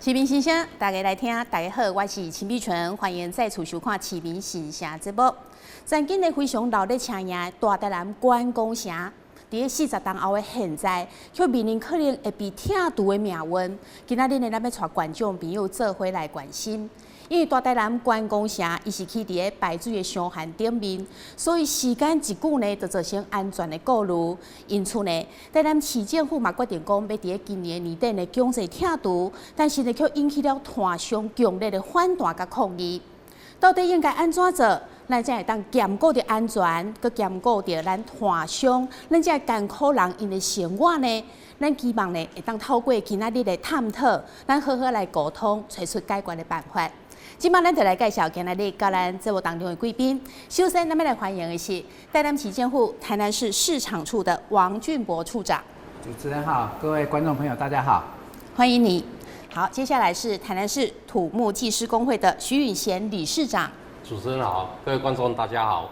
市民心聲，大家來聽。大家好，我是陳美純，歡迎再次收看《市民心聲》節目。曾經呢非常鬧熱車贏的大台南觀光城，佇咧40冬後的現在，卻面臨可能會被拆除的命運。今仔日呢，咱欲帶觀眾朋友做伙來關心，因為大台南觀光城伊是起佇咧排水的箱涵頂面，所以時間一久呢，就造成安全的顧慮。因此呢，台南市政府嘛決定講，欲佇咧今年年底呢強制拆除，但是呢，卻引起了攤商強烈的反彈佮抗議。到底應該按怎做，咱才會當兼顧著安全，閣兼顧著咱攤商、咱這艱苦人𪜶的生活呢？咱期望呢，會當透過今仔日的探討，咱好好來溝通，揣出解決的辦法。這擺咱就來介紹今仔日佮咱節目當中的貴賓。首先，咱欲來歡迎的是台南市政府台南市市場處的王俊博處長。主持人好，各位觀眾朋友大家好，歡迎你。好，接下來是台南市土木技師公會的徐允賢理事長。主持人好，各位觀眾大家好。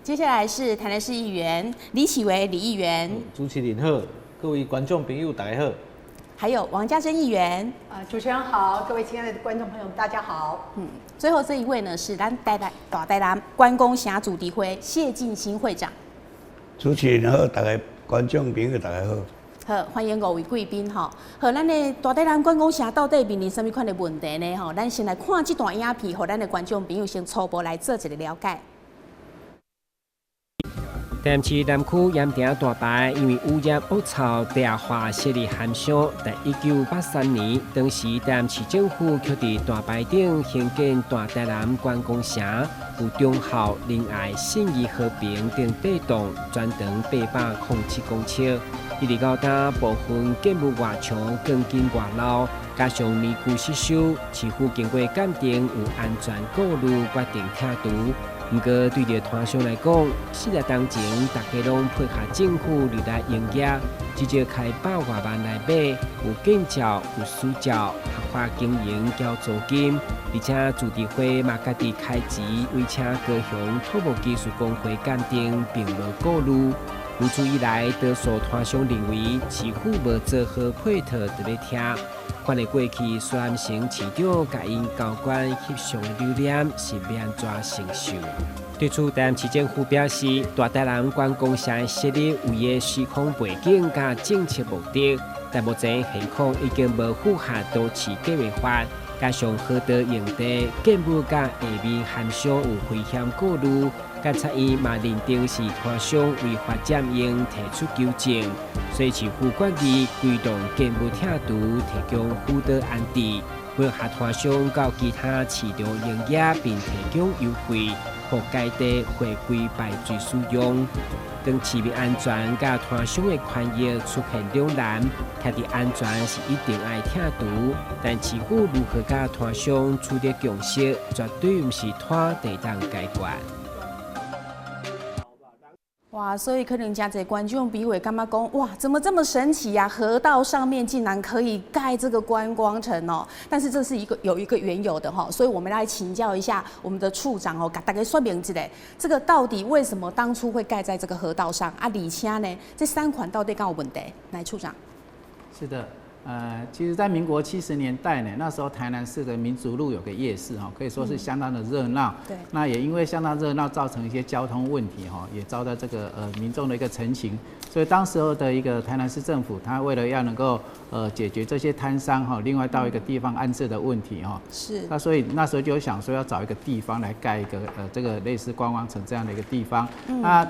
接下來是台南市議員李啟維李議員。主持人好，各位觀眾朋友大家好。還有王家珍議員。主持人好，各位親愛的觀眾朋友大家好。最後這一位呢是咱台南大台南觀光城自治會謝進興會長。主持人好，大家觀眾朋友大家好。好，歡迎五位貴賓吼。好，咱的大台南觀光城到底面臨啥物款的問題呢？吼，咱先來看這段影片，予咱的觀眾朋友先初步來做一個了解。台南市南區鹽埕大排因為污染惡臭地下設立涵箱，在1983年，當時台南市政府卻佇大排頂興建大台南觀光城，有忠孝、仁愛、信義、和平等八棟，全長807公尺。一直到今，部分建物外牆鋼筋外露，加上年久失修，市府經過鑑定有安全顧慮，決定拆除。毋過對著攤商來講，40冬前大家攏配合政府入來營業，至少開百外萬來買，有建照、有使照，合法經營繳租金，而且自治會嘛家己開錢，委請高雄土木技術公會鑑定，並無顧慮。如此一來，多數攤商認為市府無做好配套，就欲拆。看來過去蘇南成市長共𪜶高官翕相留念，是欲按怎承受？對此，台南市政府表示，大台南觀光城的設立有伊的時空背景佮政策目的，但目前現況已經無符合都市計劃法，加上河道用地建物佮下面涵箱有危險顧慮，監察院嘛認定是攤商違法佔用，提出糾正，所以市府決議規棟建物拆除，提供輔導安置，配合攤商到其他市場營業，並提供優惠，予該地回歸排水使用。當市民安全佮攤商的權益出現兩難，徛佇安全是一定愛拆除，但市府如何佮攤商取得共識，絕對毋是拖就當解決。哇，所以可能真濟觀眾朋友會感覺講，哇，怎麼這麼神奇呀？河道上面竟然可以蓋這個觀光城哦！但是這是一個有一個緣由的哈，所以我們來請教一下我們的處長哦，共大家說明一下，這個到底為什麼當初會蓋在這個河道上啊？而且呢，這三款到底敢有問題？來，處長。是的。其實，在民國70年代呢，那時候台南市的民族路有個夜市哈，可以說是相當的熱鬧。那也因為相當熱鬧，造成一些交通問題哈，也遭到這個民眾的一個陳情。所以當時候的一個台南市政府，他為了要能夠解決這些攤商哈，另外到一個地方安置的問題哈。那所以那時候就想說要找一個地方來蓋一個這個類似觀光城這樣的一個地方。那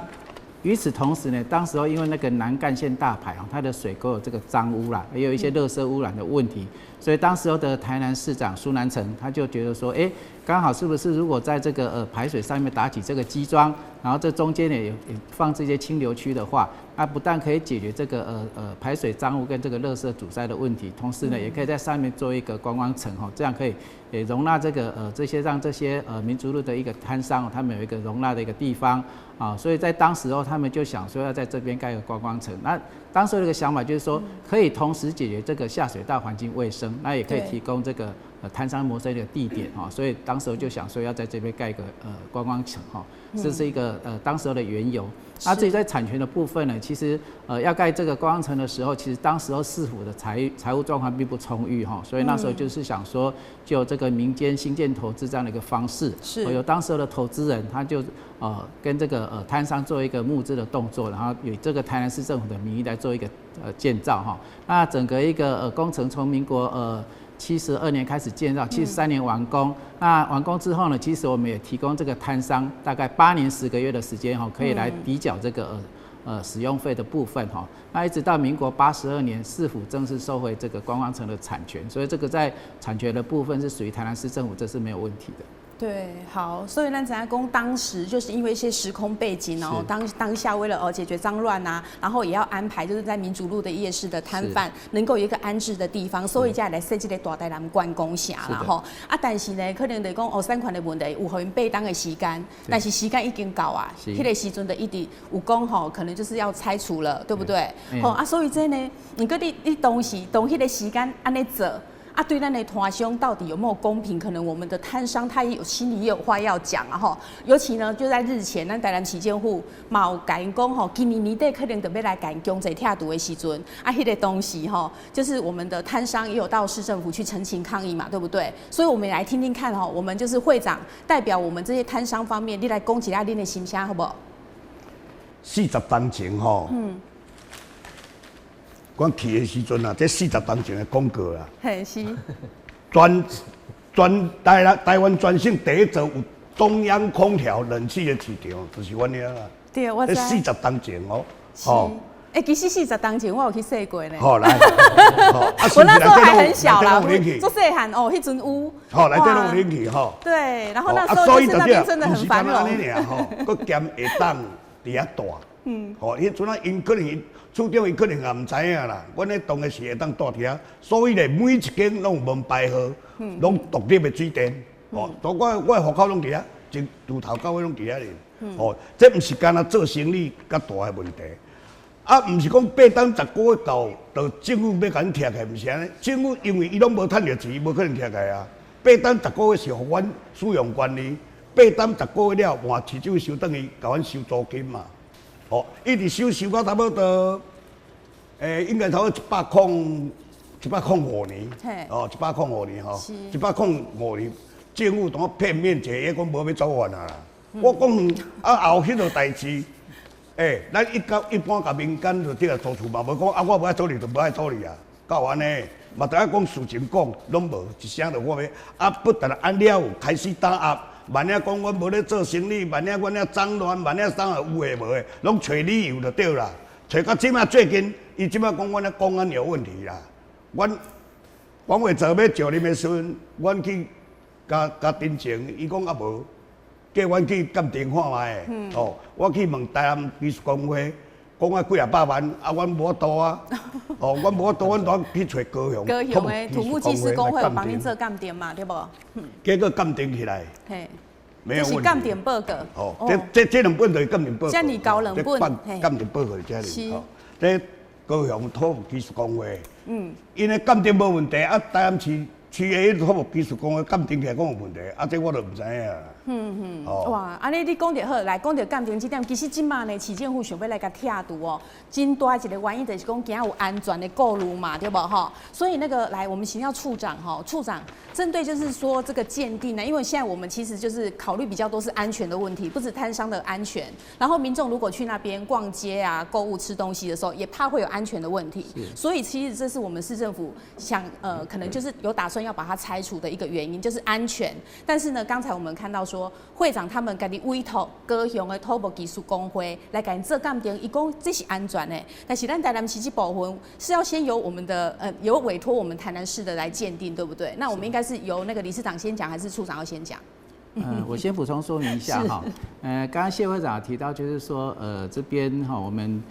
與此同時呢，當時候因為那個南幹線大排啊，它的水溝有這個髒污啦，也有一些垃圾污染的問題，所以當時候的台南市長蘇南成他就覺得說，哎，剛好是不是如果在這個排水上面打起這個基樁，然後這中間呢也放這些清流區的話，那不但可以解決這個排水髒污跟這個垃圾阻塞的問題，同時呢也可以在上面做一個觀光城哈，這樣可以也容納這個這些讓這些民族路的一個攤商，他們有一個容納的一個地方。啊，所以在當時候，他們就想說要在這邊蓋個觀光城。那當時這個想法就是說，可以同時解決這個下水道環境衛生，那也可以提供這個攤商謀生的地點哈，所以當時就想說要在這邊蓋一個觀光城哈，這是一個當時候的緣由。那至於在產權的部分呢，其實要蓋這個觀光城的時候，其實當時候市府的財務狀況並不充裕哈，所以那時候就是想說，就這個民間興建投資這樣的一個方式，由當時候的投資人他就跟這個攤商做一個募資的動作，然後以這個台南市政府的名義來做一個建造哈。那整個一個工程從民國72年開始建造，73年完工。那完工之後呢，其實我們也提供這個攤商大概8年10個月的時間哈，可以來抵繳這個使用費的部分哈。那一直到民國82年，市府正式收回這個觀光城的產權，所以這個在產權的部分是屬於台南市政府，這是沒有問題的。對，好，所以咱知影講當時就是因為一些時空背景哦，當下為了解決髒亂啊，然後也要安排就是在民族路的夜市的攤販能夠有一個安置的地方，所以才來設這個大台南觀光城啦吼。啊，但是呢，可能就講哦，產權的問題有予𪜶八冬的時間，但是時間已經到啊，彼個時陣就一直有講吼，可能就是要拆除了，對不對？吼啊，所以這呢，毋過你當時當彼個時間按呢做。啊，對咱的攤商到底有沒有公平？可能我們的攤商他也有心裡也有話要講啊！吼，尤其呢，就在日前，咱台南市政府嘛有共𪜶講吼，今年年底可能就欲來共𪜶強制拆除的時陣，啊，彼個當時吼，就是我們的攤商也有到市政府去陳情抗議嘛，對不對？所以，我們來聽聽看吼，我們就是會長代表我們這些攤商方面，你來講一下恁的心聲，好無？ 40冬前吼。阮去的時陣啊，這四十冬前的廣告啦。嘿，是。全台灣全省第一座有中央空調冷氣的市場，就是阮遐啦。對，我知。四十冬前哦。哦。欸，其實四十冬前我有去踅過呢。好來。我那時候還很小啦，做細漢哦，彼陣有。好，內底攏有冷氣吼。對，然後那時候就是那邊真的很繁榮。吼，閣兼下當佇遐蹛。吼，彼陣啊，𪜶可能處長伊可能也毋知影啦。阮咧當的是會當蹛佇遐，所以咧每一間攏有門牌號，攏獨立的水電。吼，我的戶口攏佇遐，從頭到尾攏佇遐咧。吼，這毋是干焦做生意較大的問題。啊，毋是講八冬10個月到，就政府欲共阮拆起，毋是按呢。政府因為伊攏無趁著錢，無可能拆起啊。八冬十個月是予阮使用權利，八冬十個月了，換市政府收轉去，共阮收租金嘛。哦，一直收收到差不多，應該差不多105年。哦，一百空五年吼，一百空五年，政府當片面一個，講無欲走完啊啦。我講啊後彼個代誌，咱一般共民間就對來租厝嘛，無講啊，我無愛租你就無愛租你啊，敢有按呢？嘛著愛講事情講，攏無一聲就我欲啊，不但按了開始打壓。萬一講阮無咧做生意，萬一阮遐髒亂，萬一啥有的無的，攏揣理由就對啦。揣到這馬最近，伊這馬講阮遐公安有問題啦。阮管委做欲召恁的時陣，阮去共共陳情，伊講啊無，叫阮去鑑定看覓。哦，我去問台南技術工會，講啊幾若百萬，啊，阮無法度啊。哦，阮無法度，阮都去揣高雄。高雄的土木技師公會有幫恁做鑑定嘛，對無？結果鑑定起來，沒有問題。這是鑑定報告。哦，這兩本就是鑑定報告。遮爾厚兩本。鑑定報告是遮爾。這高雄土木技術工會。𪜶的鑑定無問題，啊，台南市市的彼土木技術工會鑑定起來講有問題，啊，這我就毋知影。哇，按呢你講著好，來講著鑑定這點，其實這馬呢，市政府想欲來共拆除哦，真大一個原因就是講驚有安全的顧慮嘛，對無吼？所以那個來，我們請教處長吼，處長針對就是說這個鑑定呢，因為現在我們其實就是考慮比較多是安全的問題，不止攤商的安全，然後民眾如果去那邊逛街啊、購物、吃東西的時候，也怕會有安全的問題，所以其實這是我們市政府想可能就是有打算要把它拆除的一個原因，就是安全。但是呢，剛才我們看到說，會長他們家己委託高雄的土木技術工會來共𪜶做鑑定，伊講這是安全的。但是咱台南市這部分是要先由我們的由委託我們台南市的來鑑定，對不對？那我們應該是由那個理事長先講，還是處長要先講？我先補充說明一下哈。剛剛謝會長提到，就是說，這邊哈，我們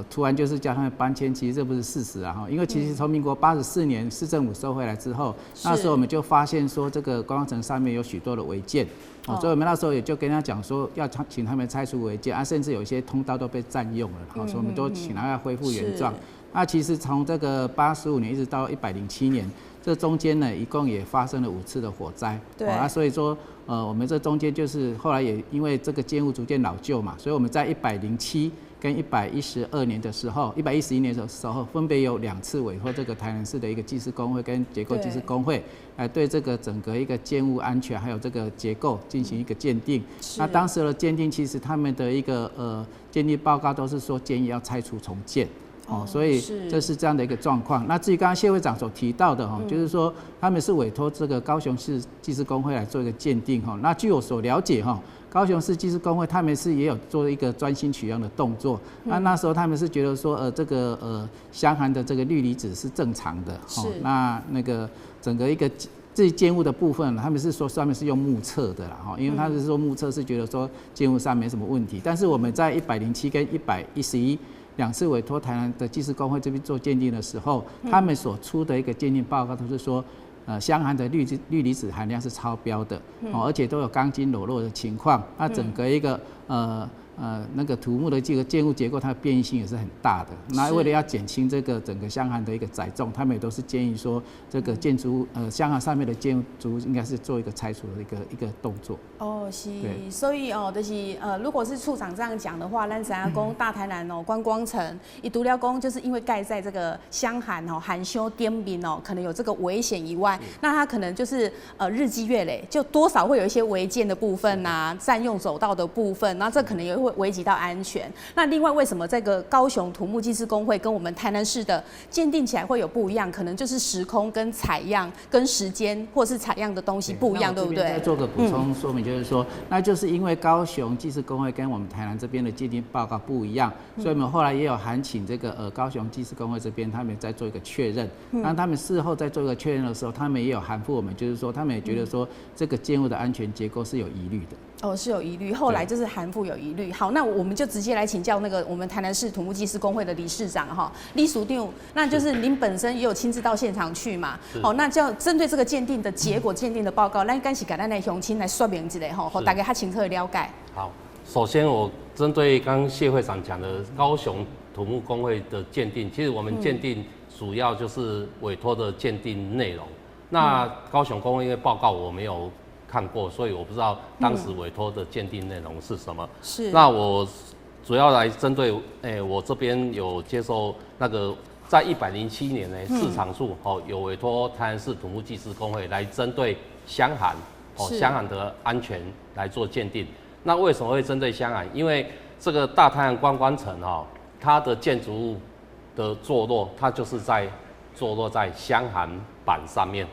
突然就是叫他們搬遷，其實這不是事實啊哈。因為其實從民國84年市政府收回來之後，那時候我們就發現說，這個觀光城上面有許多的違建，哦，所以我們那時候也就跟他講說，要請他們拆除違建啊，甚至有一些通道都被佔用了，好，所以我們都請他要恢復原狀。那其實從這個85年一直到107年，这中间呢，一共也发生了5次的火灾。啊，所以说，我们这中间就是后来也因为这个建物逐渐老旧嘛，所以我们在107跟112年的时候，111年的时候，分别有2次委托这个台南市的一个技师工会跟结构技师工会，来对这个整个一个建物安全还有这个结构进行一个鉴定。那当时的鉴定，其实他们的一个鉴定报告都是说建议要拆除重建。哦，所以这是这样的一个状况。那至于刚刚谢会长所提到的哈，就是说他们是委托这个高雄市技师工会来做一个鉴定哈。那据我所了解哈，高雄市技师工会他们是也有做一个专心取样的动作。那时候他们是觉得说，这个箱涵的这个氯离子是正常的。那个整个一个这建物的部分，他们是说上面是用目测的啦，哈，因为他是说目测是觉得说建物上没什么问题。但是我们在107跟111 2次委托台南的技师工会这边做鉴定的时候，他们所出的一个鉴定报告都是说，箱涵的氯离子含量是超标的，哦，而且都有钢筋裸露的情况。那整个一个那个土木的这个建物结构，它的变异性也是很大的。那为了要减轻这个整个箱涵的一个载重，他们也都是建议说，这个建筑箱涵上面的建筑应该是做一个拆除的一个动作。哦，是，所以哦，就是如果是处长这样讲的话，咱知影讲大台南哦观光城，伊除了讲就是因为盖在这个箱涵哦含修顶面哦，可能有这个危险以外，那它可能就是日积月累，就多少会有一些违建的部分呐，占用走道的部分，那这可能也会危及到安全。那另外，为什么这个高雄土木技师工会跟我们台南市的鉴定起来会有不一样？可能就是时空跟采样跟时间，或是采样的东西不一样，对不对？再做个补充说明，就是说，那就是因为高雄技师工会跟我们台南这边的鉴定报告不一样，所以我们后来也有函请这个高雄技师工会这边，他们在做一个确认。当他们事后在做一个确认的时候，他们也有函复我们，就是说他们也觉得说这个建物的安全结构是有疑虑的。哦，是有疑虑，后来就是函复有疑虑。好，那我们就直接来请教那个我们台南市土木技师工会的理事长哈，李署长，那就是您本身也有亲自到现场去嘛？好，那就针对这个鉴定的结果、鉴定的报告，咱敢是共咱的乡亲来说明一下吼，予大家较清楚的了解。好，首先我针对刚刚谢会长讲的高雄土木工会的鉴定，其实我们鉴定主要就是委托的鉴定内容。那高雄工会因为报告我没有看过，所以我不知道当时委托的鉴定内容是什么。是。那我主要来针对，我这边有接受那个，在107年呢，市场处哦有委托台南市土木技师工会来针对箱涵哦箱涵的安全来做鉴定。那为什么会针对箱涵？因为这个大台南观光城哦，它的建筑物的坐落，它就是在坐落在箱涵板上面。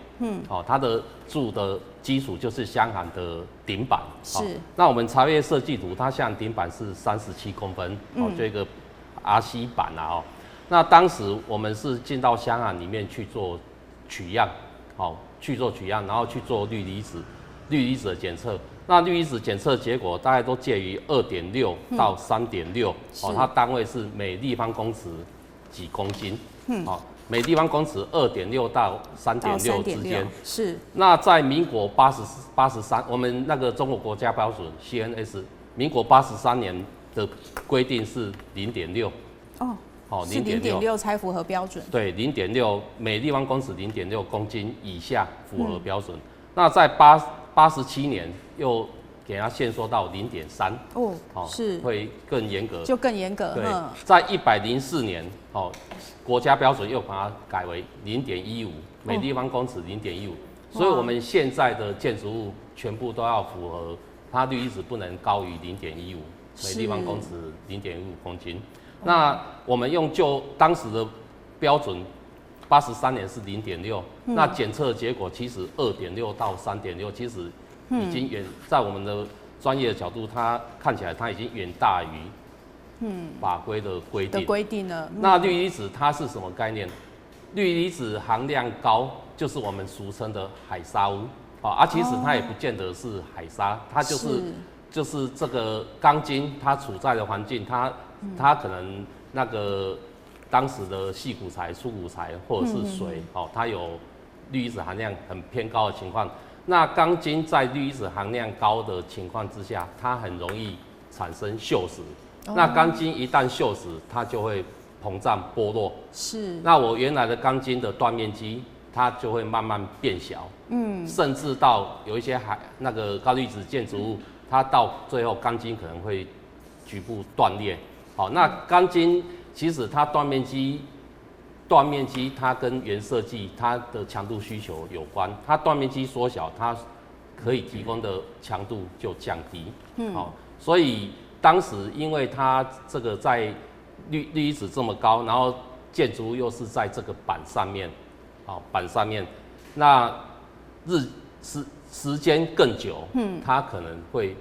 哦，它的柱的基础就是箱涵的顶板。是。那我们查阅设计图，它箱涵顶板是37公分，哦，就一个 RC 板啊哦。那当时我们是进到箱涵里面去做取样，哦，去做取样，然后去做氯离子的检测。那氯离子检测结果大概都介于2.6到3.6，哦，它单位是每立方公尺几公斤，哦。每立方公尺2.6到3.6之间，是。那在民国83，我们那个中国国家标准 CNS，民国83年的规定是0.6。哦，哦，是0.6才符合标准。对，0.6每立方公尺0.6公斤以下符合标准。那在87年又给它限缩到0.3。哦，是。会更严格。就更严格。对，在104年，哦。国家标准又把它改为0.15，每立方公尺0.15，所以我们现在的建筑物全部都要符合，它氯离子不能高于0.15，每立方公尺0.15公斤。那我们用就当时的标准，83年是0.6，那检测结果其实2.6到3.6，其实已经远在我们的专业的角度，它看起来它已经远大于。法规的规定。的规定了。那氯离子它是什么概念？氯离子含量高，就是我们俗称的海砂屋。啊，其实它也不见得是海砂，它就是这个钢筋它处在的环境，它可能那个当时的细骨材、粗骨材或者是水，哦，它有氯离子含量很偏高的情况。那钢筋在氯离子含量高的情况之下，它很容易产生锈蚀。那钢筋一旦锈蚀，它就会膨胀剥落。是。那我原来的钢筋的断面积，它就会慢慢变小，甚至到有一些还那个高滤纸建筑物，它到最后钢筋可能会局部断裂。好，那钢筋其实它断面积它跟原设计它的强度需求有关，它断面积缩小，它可以提供的强度就降低。好，所以当时因为它这个在氯离子这么高，然后建筑物又是在这个板上面，好，板上面，那日时时间更久，它可能会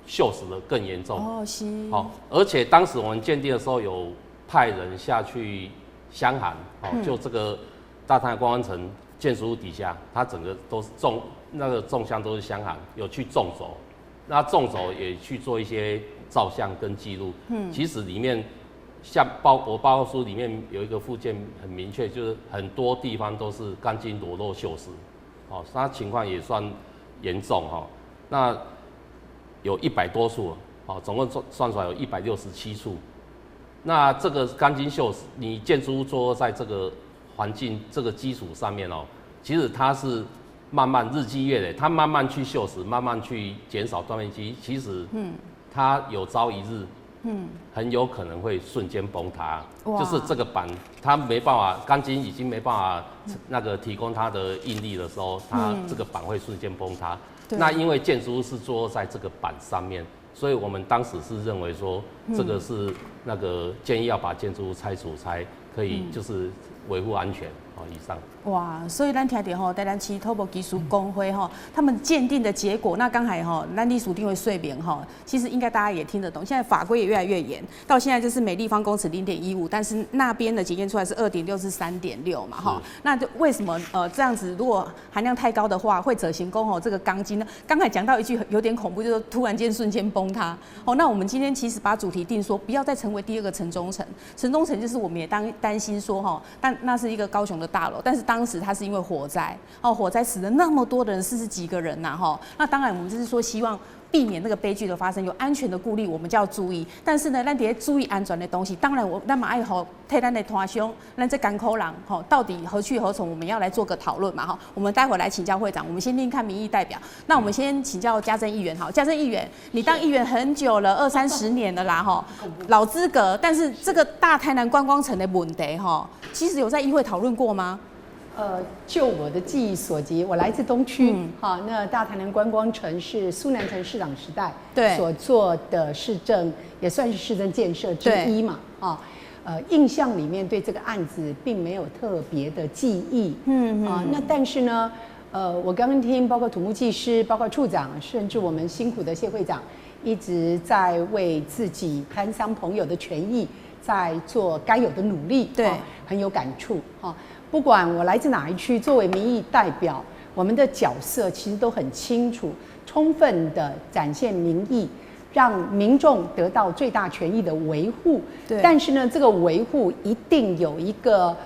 锈蚀的更严重。哦，是。好，而且当时我们鉴定的时候有派人下去箱涵，哦，就这个大台南观光城建筑物底下，它整个都是纵那个纵向都是箱涵，有去纵走，那纵走也去做一些照相跟记录。其实里面像我报告书里面有一个附件很明确，就是很多地方都是钢筋裸露锈蚀，哦，它情况也算严重哈。那有100多处，哦，总共算算出来有167处。那这个钢筋锈蚀，你建筑物坐落在这个环境这个基础上面哦，其实它是慢慢日积月累，它慢慢去锈蚀，慢慢去减少断面积，其实，它有朝一日，很有可能会瞬间崩塌，就是这个板它没办法，钢筋已经没办法那个提供它的应力的时候，它这个板会瞬间崩塌。那因为建筑物是坐落在这个板上面，所以我们当时是认为说，这个是那个建议要把建筑物拆除，才可以就是维护安全。哦，以上。哇，所以咱听著吼，台南市土木技师公会吼，他们鉴定的结果，那刚才吼，咱理事长的说明吼，其实应该大家也听得懂。现在法规也越来越严，到现在就是每立方公尺0.15，但是那边的检验出来是2.6至3.6嘛哈。那就为什么这样子，如果含量太高的话，会造成讲吼这个钢筋呢？刚才讲到一句有点恐怖，就是突然间瞬间崩塌。哦，那我们今天其实把主题定说，不要再成为第二个城中城。城中城就是我们也当担心说哈，但那是一个高雄的大楼，但是当时它是因为火灾，哦，火灾死了那么多的人，40几个人呐，哈。那当然我们就是说希望避免那个悲剧的发生，有安全的顾虑，我们就要注意。但是呢，咱伫咧注意安全的同时，当然咱嘛爱予替咱的摊商，咱这艰苦人，吼，到底何去何从？我们要来做个讨论嘛，哈。我们待会来请教会长，我们先听看民意代表。那我们先请教家珍议员，好，家珍议员，你当议员很久了，二三十年了啦，哈，老资格。但是这个大台南观光城的问题，哈，其实有在议会讨论过吗？就我的记忆所及，我来自东区，好，那大台南观光城是苏南成市长时代所做的市政，也算是市政建设之一嘛，啊，印象里面对这个案子并没有特别的记忆，啊，那但是呢，我刚刚听包括土木技师、包括处长，甚至我们辛苦的谢会长，一直在为自己摊商朋友的权益在做该有的努力，很有感触，哈。不管我来自哪一区，作为民意代表，我们的角色其实都很清楚，充分的展现民意，让民众得到最大权益的维护。但是呢，这个维护一定有一个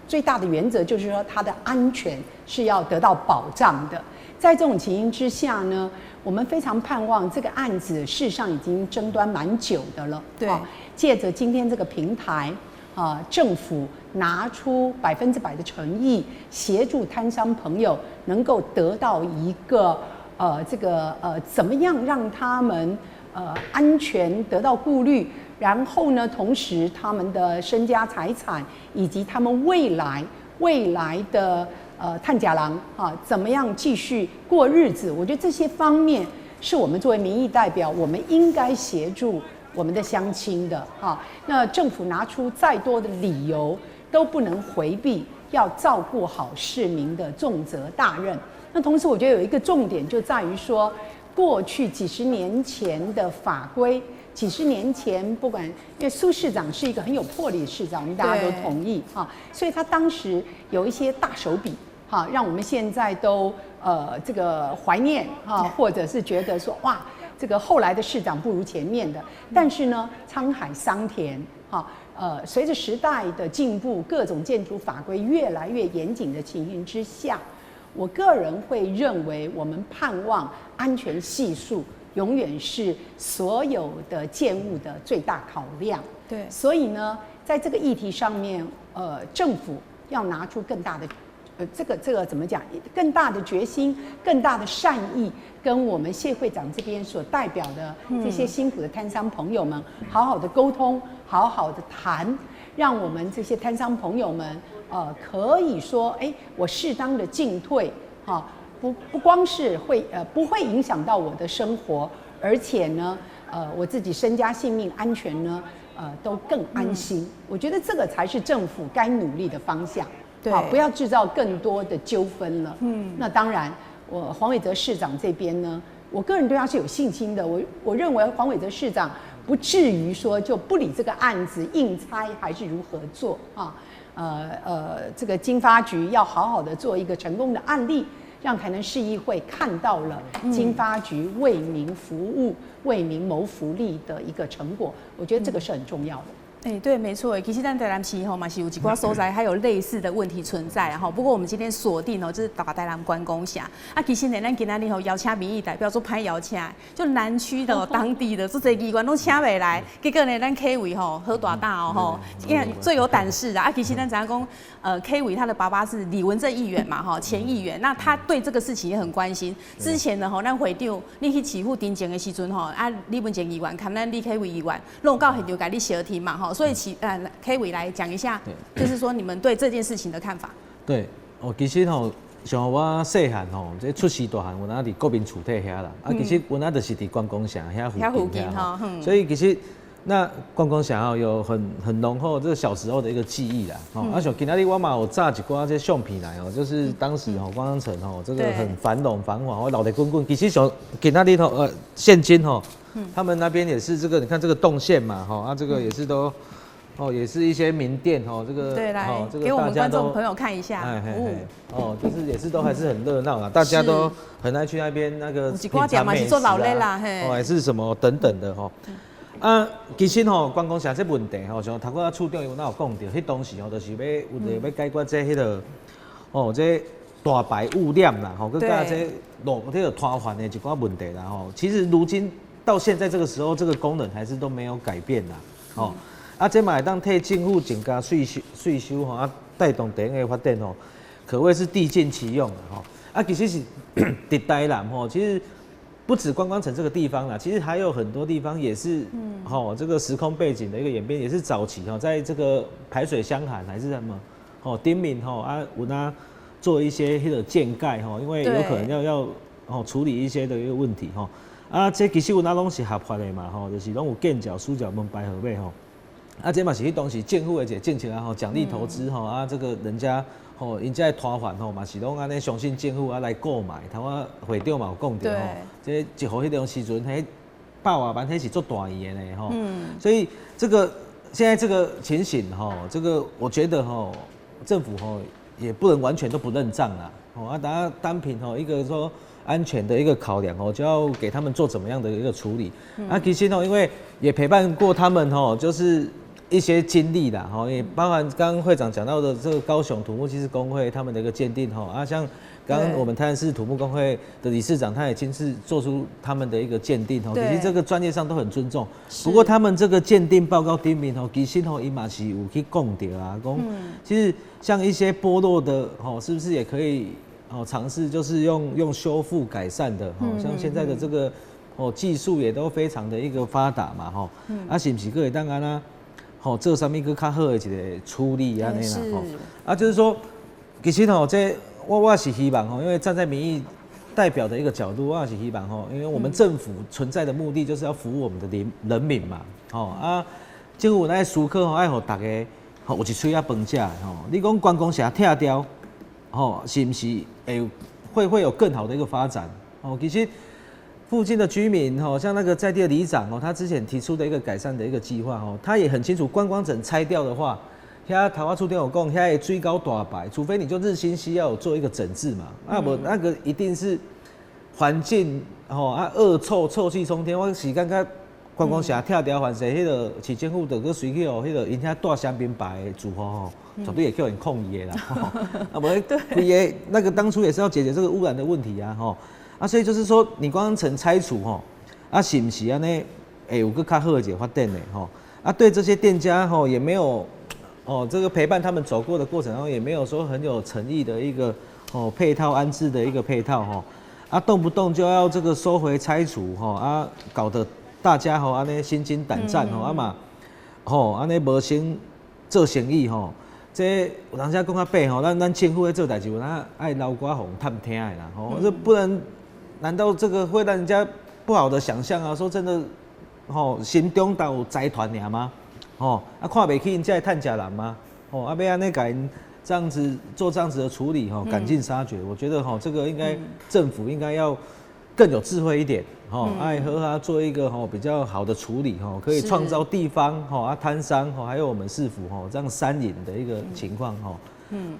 最大的原则，就是说它的安全是要得到保障的。在这种情形之下呢，我们非常盼望这个案子事实上已经争端蛮久的了。借着今天这个平台，啊，政府拿出100%的诚意，协助摊商朋友能够得到一个这个怎么样让他们安全得到顾虑，然后呢，同时他们的身家财产以及他们未来的趁食人啊，怎么样继续过日子？我觉得这些方面是我们作为民意代表，我们应该协助我们的乡亲的哈。那政府拿出再多的理由，都不能回避要照顾好市民的重责大任。那同时，我觉得有一个重点就在于说，过去几十年前的法规，几十年前不管，因为苏市长是一个很有魄力的市长，我们大家都同意啊，所以他当时有一些大手笔，哈，让我们现在都这个怀念哈，或者是觉得说哇，这个后来的市长不如前面的。但是呢，沧海桑田，哈，随着时代的进步，各种建筑法规越来越严谨的情形之下，我个人会认为，我们盼望安全系数永远是所有的建物的最大考量。所以呢，在这个议题上面，政府要拿出更大的，這個怎麼講？更大的決心，更大的善意，跟我們謝會長這邊所代表的這些辛苦的攤商朋友們，好好的溝通，好好的談，讓我們這些攤商朋友們，可以說，哎，我適當的進退，哈，不光是會，不會影響到我的生活，而且呢，我自己身家性命安全呢，都更安心。我覺得這個才是政府該努力的方向。好，不要製造更多的糾紛了。那當然，我黃偉哲市長這邊呢，我個人對他是有信心的。我認為黃偉哲市長不至於說就不理這個案子，硬拆還是如何做啊？這個經發局要好好的做一個成功的案例，讓台南市議會看到了經發局為民服務、為民謀福利的一個成果。我覺得這個是很重要的。哎，對，沒錯。其實咱台南市吼嘛是有一寡所在還有類似的問題存在哈。不過我們今天鎖定哦，就是大台南觀光城。啊，其實呢，咱今仔日吼邀請民意代表做歹邀請，就南區的當地的這些議員攏請袂來。結果呢，咱 K 偉吼好大膽哦吼，因為最有膽識啊。啊，其實咱知影講，K 偉他的爸爸是李文正議員嘛哈，前議員，那他對這個事情也很關心。之前呢吼，咱會長你去市府陳情的時陣吼，啊，李文正議員佮咱李啟偉議員，攏到現場共你相挺嘛吼。所以，請 K 偉來講一下，就是說你們對這件事情的看法。對，哦，其實吼，像我細漢吼，這出世大漢，阮仔佇國民厝體遐啦。啊，其實阮仔就是佇觀光城遐附近遐吼。所以其實那觀光城吼有很濃厚這個小時候的一個記憶啦。哦，啊，像今仔日我嘛有炸一寡這相片來哦，就是當時吼觀光城吼這個很繁榮繁華，我老熱滾滾。其實像今仔日吼現今吼，他們那邊也是這個，你看這個動線嘛，吼啊，這個也是都。哦，也是一些名店哦，這個對，來，這個給我們觀眾朋友看一下。哦，就是也是都還是很熱鬧啊，大家都很愛去那邊那個品嘗美食啊，哦，還是什麼等等的吼。啊，其實吼，觀光城這問題吼，像頭拄仔處長有哪有講著，彼當時吼，就是欲有欲解決這彼個，哦，這大排污染啦，吼，閣佮這路這個攤販的一寡問題啦，吼。其實如今到現在這個時候，這個功能還是都沒有改變啦，吼。啊，這嘛會當替政府增加稅收，稅收吼啊，帶動地方的發展吼，可謂是地盡其用吼。啊，其實是佇台南吼，其實不止觀光城這個地方啦，其實還有很多地方也是，吼，這個時空背景的一個演變，也是早期吼，在這個排水箱涵還是什麼，吼，頂面吼啊，有那做一些彼個建蓋吼，因為有可能要哦處理一些的一個問題吼。啊，這其實有那攏是合法的嘛吼，就是攏有建繳、書繳門牌號碼吼。啊，這嘛是彼當時政府的一個政策啊，吼，獎勵投資吼，啊，這個人家吼，𪜶這攤販吼嘛是攏按呢相信政府啊來購買。頭拄會長嘛有講著吼，這一予彼種時陣，彼百外萬彼是足大筆的呢吼。所以這個現在這個情形吼，這個我覺得吼，政府吼也不能完全都不認賬啦。哦，啊，當然單憑吼一個說安全的一個考量哦，就要給他們做怎麼樣的一個處理。啊，其實吼，因為也陪伴過他們吼，就是一些經歷啦，吼，也包含剛剛會長講到的這個高雄土木技師公會他們的一個鑑定，吼，啊，像剛剛我們台南市土木工會的理事長，他也親自做出他們的一個鑑定，吼，其實這個專業上都很尊重。不過他們這個鑑定報告頂面，吼，其實吼，伊嘛是有去講著啊，講其實像一些剝落的，吼，是不是也可以哦嘗試就是用修復改善的，吼，像現在的這個哦技術也都非常的一個發達嘛，吼，啊，是毋是閣會當按呢？吼，做啥物閣較好的一個處理按呢啦，吼，啊，就是說，其實吼，這我是希望吼，因為站在民意代表的一個角度，我是希望吼，因為我們政府存在的目的就是要服務我們的人民嘛，吼啊，政府愛思考吼，愛予大家吼有一喙仔飯食吼。你講觀光城拆掉，吼，是毋是會有更好的一個發展？哦，其實。附近的居民吼，像那個在地的里長哦，他之前提出的一個改善的一個計劃哦，他也很清楚，觀光城拆掉的話，遐頭拄仔處長有講，遐的水溝大排，除非你就日新溪要有做一個整治嘛，啊無那個一定是環境吼啊惡臭，臭氣沖天，我是感覺觀光城拆掉，凡勢彼個市政府就閣隨去予彼個𪜶遐蹛雙面牌的住戶吼，絕對會叫𪜶抗議的啦。啊無，規个那個當初也是要解決這個污染的問題啊，吼。啊，所以就是說，你觀光城拆除吼，啊，是毋是按呢會有閣較好的一個發展的吼？啊，對這些店家吼也沒有哦，這個陪伴他們走過的過程中，也沒有說很有誠意的一個哦配套安置的一個配套吼，啊，動不動就要這個收回拆除吼，啊，搞得大家吼按呢心驚膽戰吼，啊嘛吼按呢無先做生意吼，這有當時講較白吼，咱政府咧做代誌，有當愛留寡予人探聽的啦，吼，這不能，難道這個會讓人家不好的想象啊？說真的，吼，新中島有財團爾嗎？吼，啊，看袂起𪜶這趁食人嗎？吼，啊，欲按呢共𪜶這樣子做這樣子的處理，吼，趕盡殺絕，我覺得吼，這個應該政府應該要更有智慧一點，吼，愛好好做一個吼比較好的處理，吼，可以創造地方，吼啊攤商，吼，還有我們市府，吼，這樣三贏的一個情況，吼。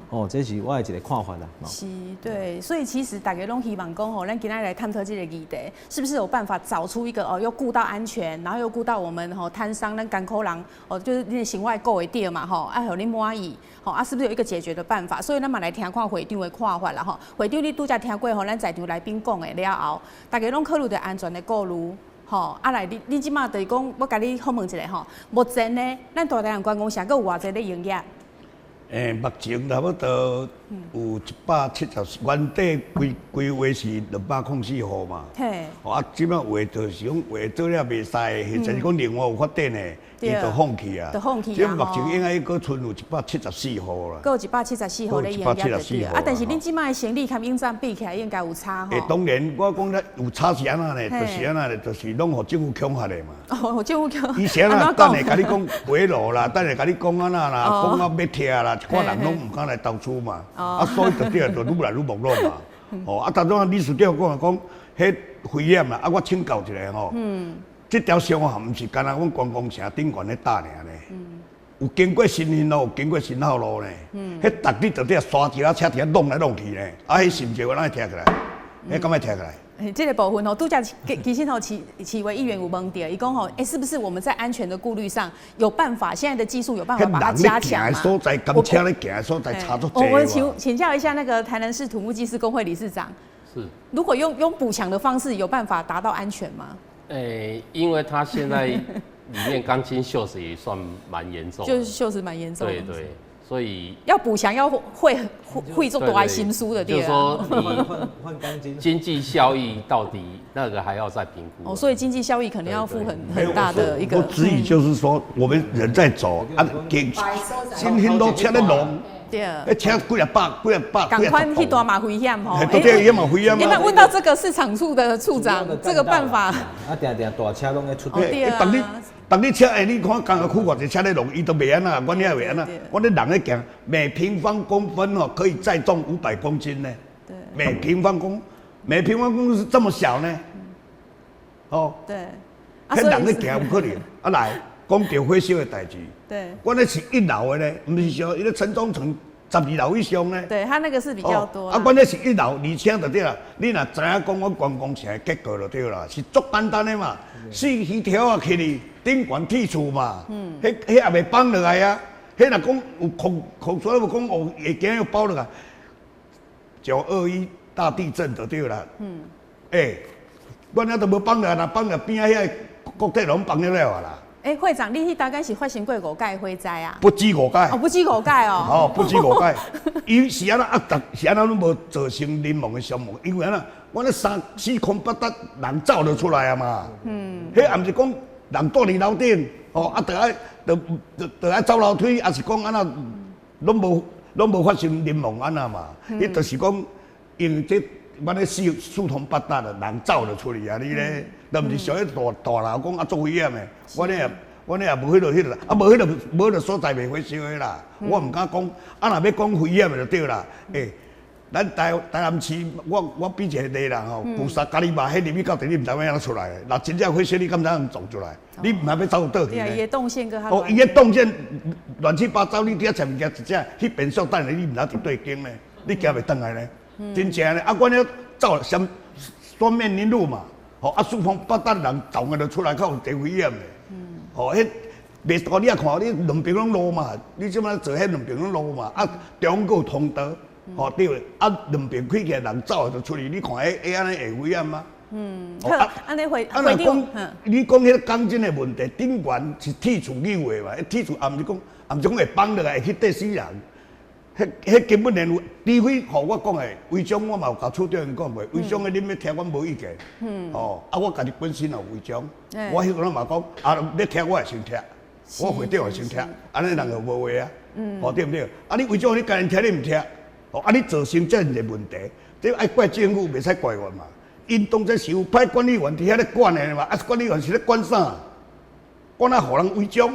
哦，這是我的一個看法啦。是，對，所以其實大家攏希望講吼，咱今仔來探討這個議題，是不是有辦法找出一個哦，又顧到安全，然後又顧到我們吼攤商咱艱苦人哦，就是你生活顧會著嘛吼，啊，予你滿意，吼啊，是不是有一個解決的辦法？所以咱嘛來聽看會長的看法啦吼。會長，你拄才聽過吼，咱在場來賓講的了後，大家攏考慮著安全的顧慮。吼，啊來，你這馬就是講，我共你訪問一下吼。目前呢，咱大台南觀光城閣有偌濟咧營業？目前差不多有170，原底規規劃是204戶嘛。啊，這擺畫就是講畫做了袂使，或者是講另外有發展的，伊就放棄啊。就放棄啊。這目前應該閣賰有174戶啦。閣有174戶咧營業就對。啊，但是恁這擺的生意佮以前比起來，應該有差吼。當然，我講咧有差是按怎呢？就是按怎呢？就是攏予政府恐嚇的嘛。哦，政府恐。伊是按怎？等下共你講回路啦，等下共你講按怎啦，講到欲拆啦，一寡人攏毋敢來投資嘛。啊，所以就對，就愈來愈沒落嘛。哦，啊，頭拄仔理事長講講，彼危險啦。啊，我請教一下吼。這條線吼，毋是干焦阮觀光城頂懸咧搭爾呢。有經過新興路，有經過新孝路呢。彼逐日就佇遐沙石仔車佇遐弄來弄去呢。啊，彼是毋是有哪會拆起來？彼敢會拆起來？這個部分吼，拄才其實吼，市委議員有問著，伊講吼，欸，是不是我們在安全的顧慮上有辦法？現在的技術有辦法把它加強嗎？所在，甘車咧行的所在差足濟。我請教一下那個台南市土木技師公會理事長，是，如果用補牆的方式，有辦法達到安全嗎？因為他現在裡面鋼筋鏽蝕也算蠻嚴重，就是鏽蝕蠻嚴重。對對。所以要補牆要會做多愛心思的，就是說你換鋼筋，經濟效益到底那個還要再評估。哦，所以經濟效益可能要負很大的一個。我質疑就是說，我們人在走啊，新興路車咧弄，對啊，車幾啊百幾啊百。仝款彼段嘛危險吼，對，也嘛危險。你們問到這個市場處的處長，這個辦法。啊，定定大車攏咧出。對啊。逐日車，欸，你看工業區偌濟車咧弄，伊都袂按怎，阮遐袂按怎。阮咧人咧行，每平方公分哦，可以載重500公斤呢。每平方公分是這麼小呢。哦。彼人咧行有可能，啊來，講著火燒的代誌。阮咧是一樓的呢，毋是像伊咧城中城12樓以上呢。對，他那個是比較多。啊，阮咧是一樓，而且就對啦。你若知影講，阮觀光城的結構就對啦，是足簡單的嘛。四魚條仔起去，頂懸鐵厝嘛，彼彼也袂放落來啊。彼若講有空空出來，有講哦會驚又包落來。9·21大地震就對啦。欸，阮遐都無放落來，若放落邊仔遐國鐵攏放了了啊啦。欸，會長，你彼大概是發生過五屆火災啊？不止五屆。哦，不止五屆哦。哦，不止五屆。伊是按怎啊？是按怎攏無造成人亡的傷亡？因為按怎，阮咧三四空八達人走就出來啊嘛。彼也毋是講人蹛佇樓頂，吼啊，著愛著愛走樓梯，抑是講按怎，攏無發生人亡按怎嘛？彼就是講，因為這阮咧四通八達的，人走就出去啊！你咧，都毋是像彼大大樓講啊足危險的。阮咧也無彼個，啊無彼個無彼個所在袂火燒的啦。我毋敢講，啊若欲講危險的就對啦。欸，咱台南市，我比一個例啦吼，舊沙咖喱肉，彼入去到底你毋知欲按怎出來。若真正火燒，你敢知影撞出來？你毋知欲走佗去呢？伊的動線閣較哦，伊的動線亂七八糟，你佇遐食物件一只，彼便所等下你毋知佇佗間呢？你行袂轉來呢？真正呢，啊，阮遐走雙面林路嘛，吼啊，四方八達人走個就出來，較有地危險的。吼，彼袂大你也看，你兩邊攏路嘛，你這擺做彼兩邊攏路嘛，啊，中間有通道，吼對，啊，兩邊開起來人走就出去，你看彼按呢會危險嗎？嗯，好，按呢會啊，若講你講彼個鋼筋的問題，頂懸是鐵厝扭的嘛？鐵厝也毋是講，也毋是講會崩落來，會去綴死人。彼彼根本連除非予我講的違章，我嘛有共處長講過，違章的恁欲拆，阮無意見。哦，啊，我家己本身也有違章，我彼個嘛講，啊，欲拆我會先拆，我會長會先拆，按呢人就無話啊。哦，對毋對？啊，你違章你共𪜶拆你毋拆，哦，啊，你造成遮爾濟問題，這愛怪政府，袂使怪我嘛。𪜶當作是有派管理員佇遐咧管的嘛，啊，管理員是咧管啥？管啊，予人違章，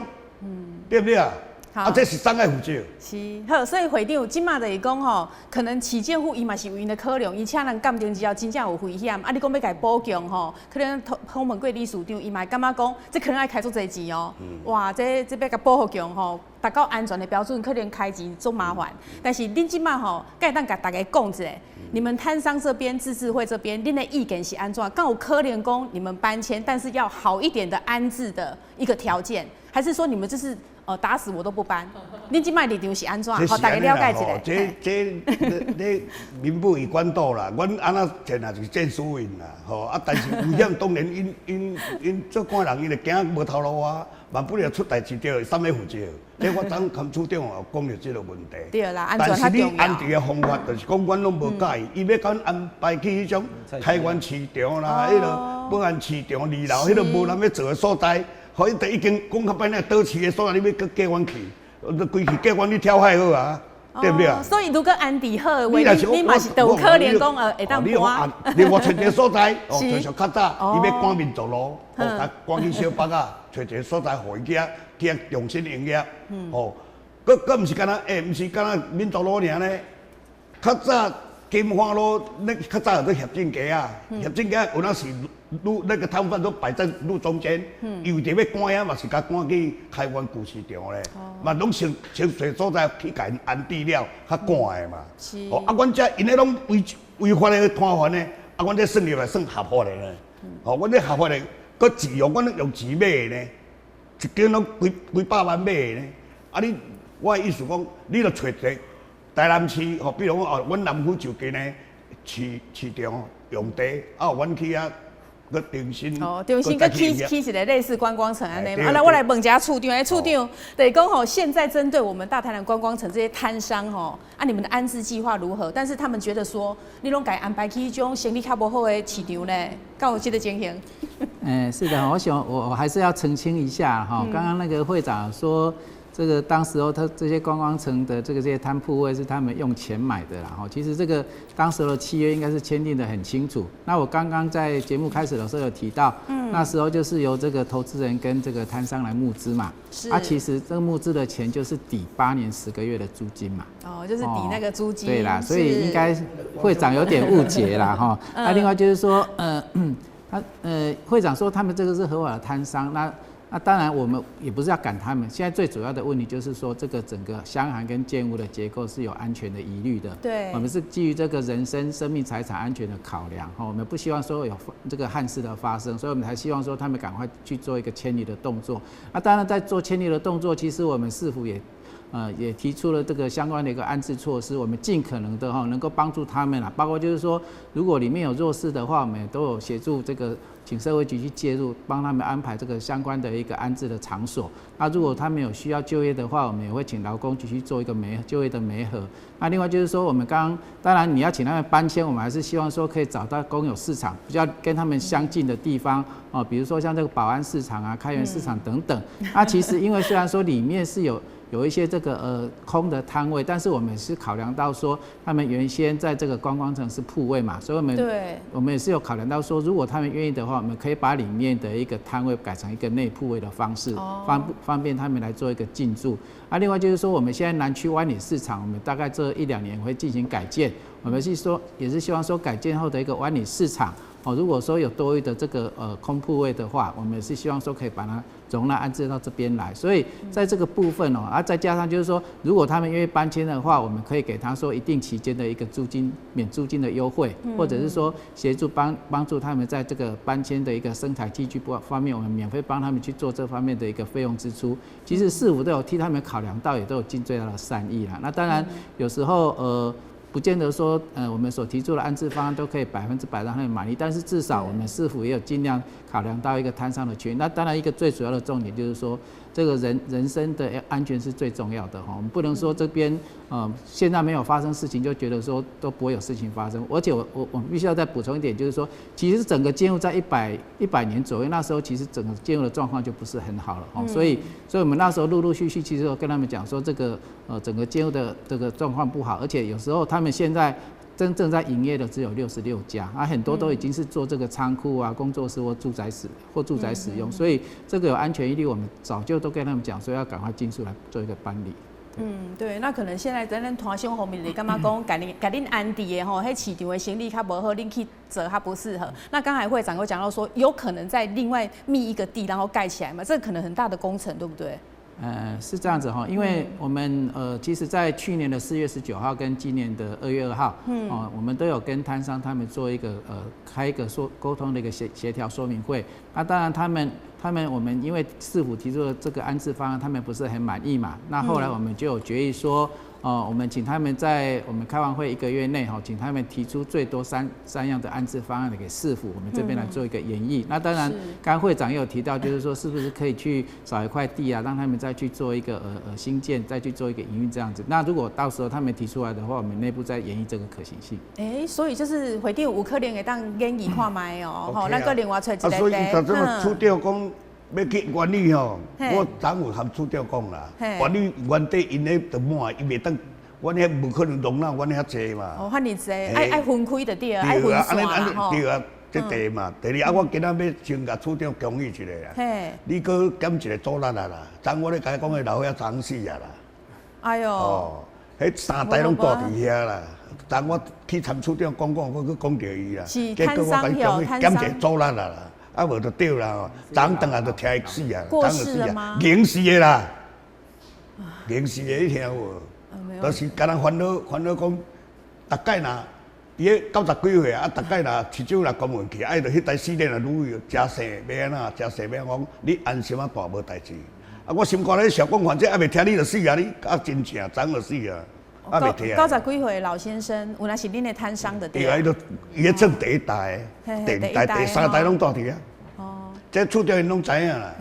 對毋對啊？啊，這是啥愛負責？是，好，所以會長這馬就是講吼，可能市政府伊嘛是有𪜶的考量，伊請人鑑定之後，真正有危險。啊，你講欲共補強吼，可能訪問過理事長，伊嘛會感覺講，這可能愛開足濟錢哦。哇，這欲共補強吼，達到安全的標準，可能開錢足麻煩。但是恁這馬吼，敢會當共大家講一下，你們攤商這邊、自治會這邊，恁的意見是按怎？敢有可能講你們搬遷，但是要好一點的安置的一個條件，還是說你們就是？哦，打死我都不搬。恁這擺立場是按怎？予大家了解一下。這這你民不與官鬥啦，阮按怎戰啊，就是戰輸贏啦，吼啊！但是危險當然𪜶𪜶𪜶做官人，𪜶會驚無頭路啊，萬不了出代誌著，啥物負責？這我昨含處長也有講著這個問題。對啦，但是你安置的方法，就是講阮攏無佮意，伊欲共阮安排去彼種開元市場啦，彼個保安市場二樓，彼個無人欲做的所在。予伊都已經講較歹，那倒市的所在，你欲閣叫阮去，規氣叫阮去跳海好啊，對毋對啊？所以如果安置好的話，你嘛是都有可能講會當搬。另外揣一個所在，哦，就像較早，伊欲趕民族路，哦，趕去小北仔，揣一個所在，予伊去遐去遐重新營業，哦，閣閣毋是干焦，毋是干焦民族路爾呢？較早金華路那較早叫做協進街啊，協進街有當時路那個攤販都擺在路中間，伊為著欲趕遐嘛是共趕去開元舊市場咧，嘛攏先先揣所在去共𪜶安置了，較趕的嘛。哦，啊，阮這𪜶彼攏違違法的攤販呢，啊，阮這算入來算合法的呢。哦，阮這合法的，閣錢用，阮用錢買的呢，一間攏幾幾百萬買的呢。啊，你我的意思講，你著揣一個台南市，吼，比如講哦，阮南府就近的市市場用地，啊，阮去遐。閣重新哦，重新閣起起一個類似觀光城按呢。啊，來我來問一下處長，處長，就是講吼，現在針對我們大台南觀光城這些攤商吼，啊，你們的安置計劃如何？但是他們覺得說，你攏共安排去彼種生意較無好的市場呢，敢有這個情形？嗯，是的，我想我還是要澄清一下哈，剛剛那個會長說。這個當時候，他這些觀光城的這個這些攤鋪位是他們用錢買的啦。哈，其實這個當時的契約應該是簽訂得很清楚。那我剛剛在節目開始的時候有提到，那時候就是由這個投資人跟這個攤商來募資嘛。是。啊，其實這個募資的錢就是抵8年10個月的租金嘛。哦，就是抵那個租金。對啦，所以應該會長有點誤解啦，哈。那另外就是說，他會長說他們這個是合法的攤商，那當然，我們也不是要趕他們。現在最主要的問題就是說，這個整個箱涵跟建物的結構是有安全的疑慮的。我們是基於這個人身、生命、財產安全的考量，哈，我們不希望說有這個憾事的發生，所以我們才希望說他們趕快去做一個遷離的動作。那當然，在做遷離的動作，其實我們市府也提出了這個相關的一個安置措施，我們盡可能的哈能夠幫助他們啦，包括就是說，如果裡面有弱勢的話，我們也都有協助這個。請社會局去介入，幫他們安排這個相關的一個安置的場所。那如果他們有需要就業的話，我們也會請勞工局去做一個媒就業的媒合。那另外就是說，我們剛剛當然你要請他們搬遷，我們還是希望說可以找到公有市場比較跟他們相近的地方哦，比如說像這個保安市場啊、開元市場等等。那其實因為雖然說裡面是有一些這個空的攤位，但是我們是考量到說，他們原先在這個觀光城是鋪位嘛，所以我們也是有考量到說，如果他們願意的話，我們可以把裡面的一個攤位改成一個內鋪位的方式，方便他們來做一個進駐。啊，另外就是說，我們現在南區灣里市場，我們大概這一兩年會進行改建，我們是說也是希望說改建後的一個灣里市場。哦，如果說有多餘的這個空鋪位的話，我們也是希望說可以把它容納安置到這邊來。所以在這個部分哦，啊，再加上就是說，如果他們願意搬遷的話，我們可以給他說一定期間的一個租金免租金的優惠，或者是說協助幫助他們在這個搬遷的一個生產器具方面，我們免費幫他們去做這方面的一個費用支出。其實市府都有替他們考量到，也都有盡最大的善意啦。那當然有時候。不见得说，我们所提出的安置方案都可以100%让他们满意，但是至少我们市府也有尽量考量到一个摊商的权益。那当然，一个最主要的重点就是说，这个人身的安全是最重要的哈。我们不能说这边现在没有发生事情就觉得说都不会有事情发生。而且我必须要再补充一点，就是说，其实整个建物在一百年左右，那时候其实整个建物的状况就不是很好了哦。所以我们那时候陆陆续续其实跟他们讲说，这个整个建物的这个状况不好，而且有时候他们现在真正在营业的只有66家，啊，很多都已经是做这个仓库啊、工作室或住宅使用，所以这个有安全疑虑，我们早就都跟他们讲说要赶快尽速来做一个搬离。嗯，對，那可能現在在咱攤商方面就感覺講，共恁共恁安置的吼，彼市場的生意較無好，恁去做較不適合。那剛才會長有講到說，有可能在另外覓一個地，然後蓋起來嘛，這可能很大的工程，對不對？是這樣子哈，因為我們其實，在去年的4月19號跟今年的2月2號，哦，我們都有跟攤商他們做一個開一個說溝通的一個協調說明會。那當然，他們我們因為市府提出的這個安置方案，他們不是很滿意嘛。那後來我們就有決議說，哦，我們請他們在我們開完會一個月內，哈，請他們提出最多三樣的安置方案給市府，我們這邊來做一個研議。那當然，剛會長也有提到，就是說是不是可以去找一塊地啊，讓他們再去做一個興建，再去做一個營運這樣子。那如果到時候他們提出來的話，我們內部再研議這個可行性。哎，所以就是會長有可能會當研議看覓哦，吼，咱閣另外揣一個地。所以伊這麼處長講欲去原里吼，我昨有和處長講啦，原里原底𪜶彼就滿，伊袂當，阮遐無可能容納阮遐濟嘛。哦，遐爾濟，愛分開就對，愛分散啦吼。對啊，這地嘛，第二啊，我今仔欲先共處長恭喜一下啦。你閣減一個阻力啊啦，昨我咧共伊講的老歲仔昨死啊啦。哎喲。哦，彼三代攏住佇遐啦。昨我去參處長講講，我閣講著伊啦。是攤商票，減一個阻力啊啦。啊，無就對啦，昨轉來就聽伊死啊，過世了嗎？刑死的啦，刑死的，你聽無？就是敢若煩惱煩惱講，逐擺若伊彼90幾歲啊，逐擺若市長若關門去，愛著彼台死鏈若愈誠細，欲按怎？誠細欲按怎？講你安心啊，大無代誌。啊，我心肝咧想講，反正猶未聽你就死啊，你啊真正昨就死啊，猶未聽。 90幾歲的老先生，原來是恁的攤商的對。對啊，伊都伊彼算第一代，第二代、第三代攏住佇遐。哦。這處長𪜶攏知影啦。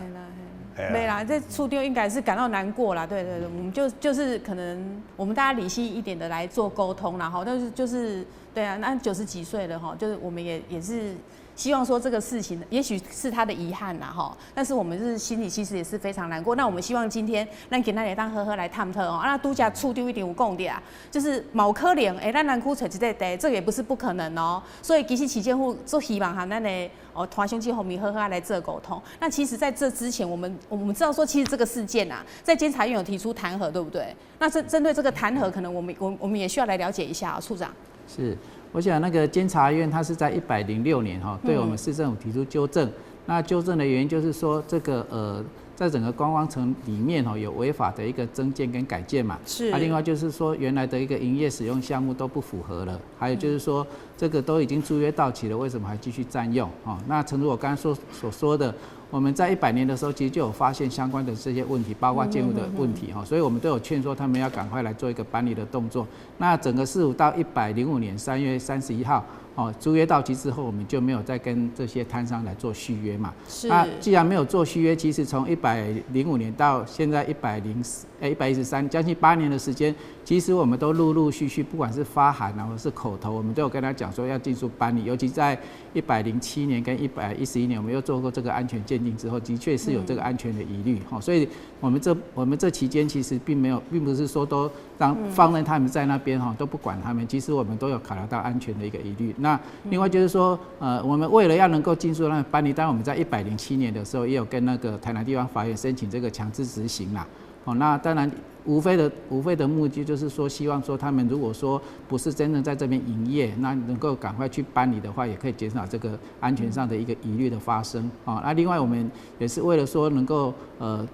沒啦，這處長應該是感到難過啦。對對對，我們就是可能我們大家理性一點的來做溝通啦。哈，但是就是對啊，那90幾歲了哈，就是我們也是希望說這個事情，也許是他的遺憾啦哈。但是我們是心裡其實也是非常難過。那我們希望今天咱今仔日當好好來探討哦。那拄才處長一定有講著啊，就是嘛有可能，欸，咱南區揣一塊地，這個也不是不可能哦。所以其實市政府足希望和咱的哦攤商這方面好好來做溝通。那其實在這之前，我們知道說，其實這個事件啊，在監察院有提出彈劾，對不對？那針對這個彈劾，可能我們也需要來了解一下啊，處長。是，我想那個監察院，它是在106年哈，對我們市政府提出糾正。那糾正的原因就是說，這個在整個觀光城裡面哈，有違法的一個增建跟改建嘛。啊，另外就是說，原來的一個營業使用項目都不符合了。還有就是說，這個都已經租約到期了，為什麼還繼續佔用？哈，那誠如我剛剛所說的，我們在100年的時候，其實就有發現相關的這些問題，包括建物的問題哈，所以我們都有勸說他們要趕快來做一個搬離的動作。那整個市府到105年3月31號，哦，租約到期之後，我們就沒有再跟這些攤商來做續約嘛。那既然沒有做續約，其實從105年到現在104哎113，將近8年的時間，其實我們都陸陸續續，不管是發函啊，或是口頭，我們都有跟他講說要盡速搬離。尤其在107年跟111年，我們又做過這個安全鑑定之後，的確是有這個安全的疑慮哈。所以我們這期間其實並沒有，並不是說都讓放任他們在那邊哈，都不管他們。其實我們都有考量到安全的一個疑慮。那另外就是說，我們為了要能夠盡速讓搬離，當然我們在107年的時候，也有跟那個台南地方法院申請這個強制執行啦。哦，那當然無非的目的就是說，希望說他們如果說不是真正在這邊營業，那能夠趕快去搬離的話，也可以減少這個安全上的一個疑慮的發生。啊，那另外我們也是為了說能夠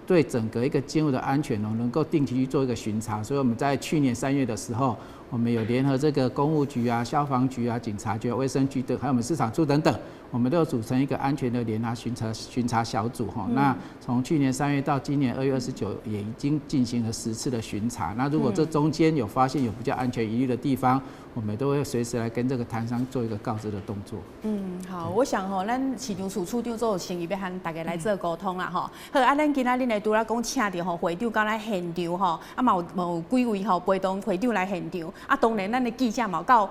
對整個一個建物的安全哦，能夠定期去做一個巡查，所以我們在去年3月的時候，我們有聯合這個工務局啊、消防局啊、警察局、衛生局等，還有我們市場處等等，我們都有組成一個安全的聯合巡查小組哈。那從去年3月到今年2月29，也已經進行了10次的巡查。那如果這中間有發現有比較安全疑慮的地方，我們都會隨時來跟這個攤商做一個告知的動作。嗯，好，我想吼，咱市場處處長做生意欲和大家來做溝通啦，吼。好，啊，咱今仔日呢除了講請著吼會長佮來現場吼，啊嘛有幾位吼陪同會長來現場，啊，當然咱的記者嘛到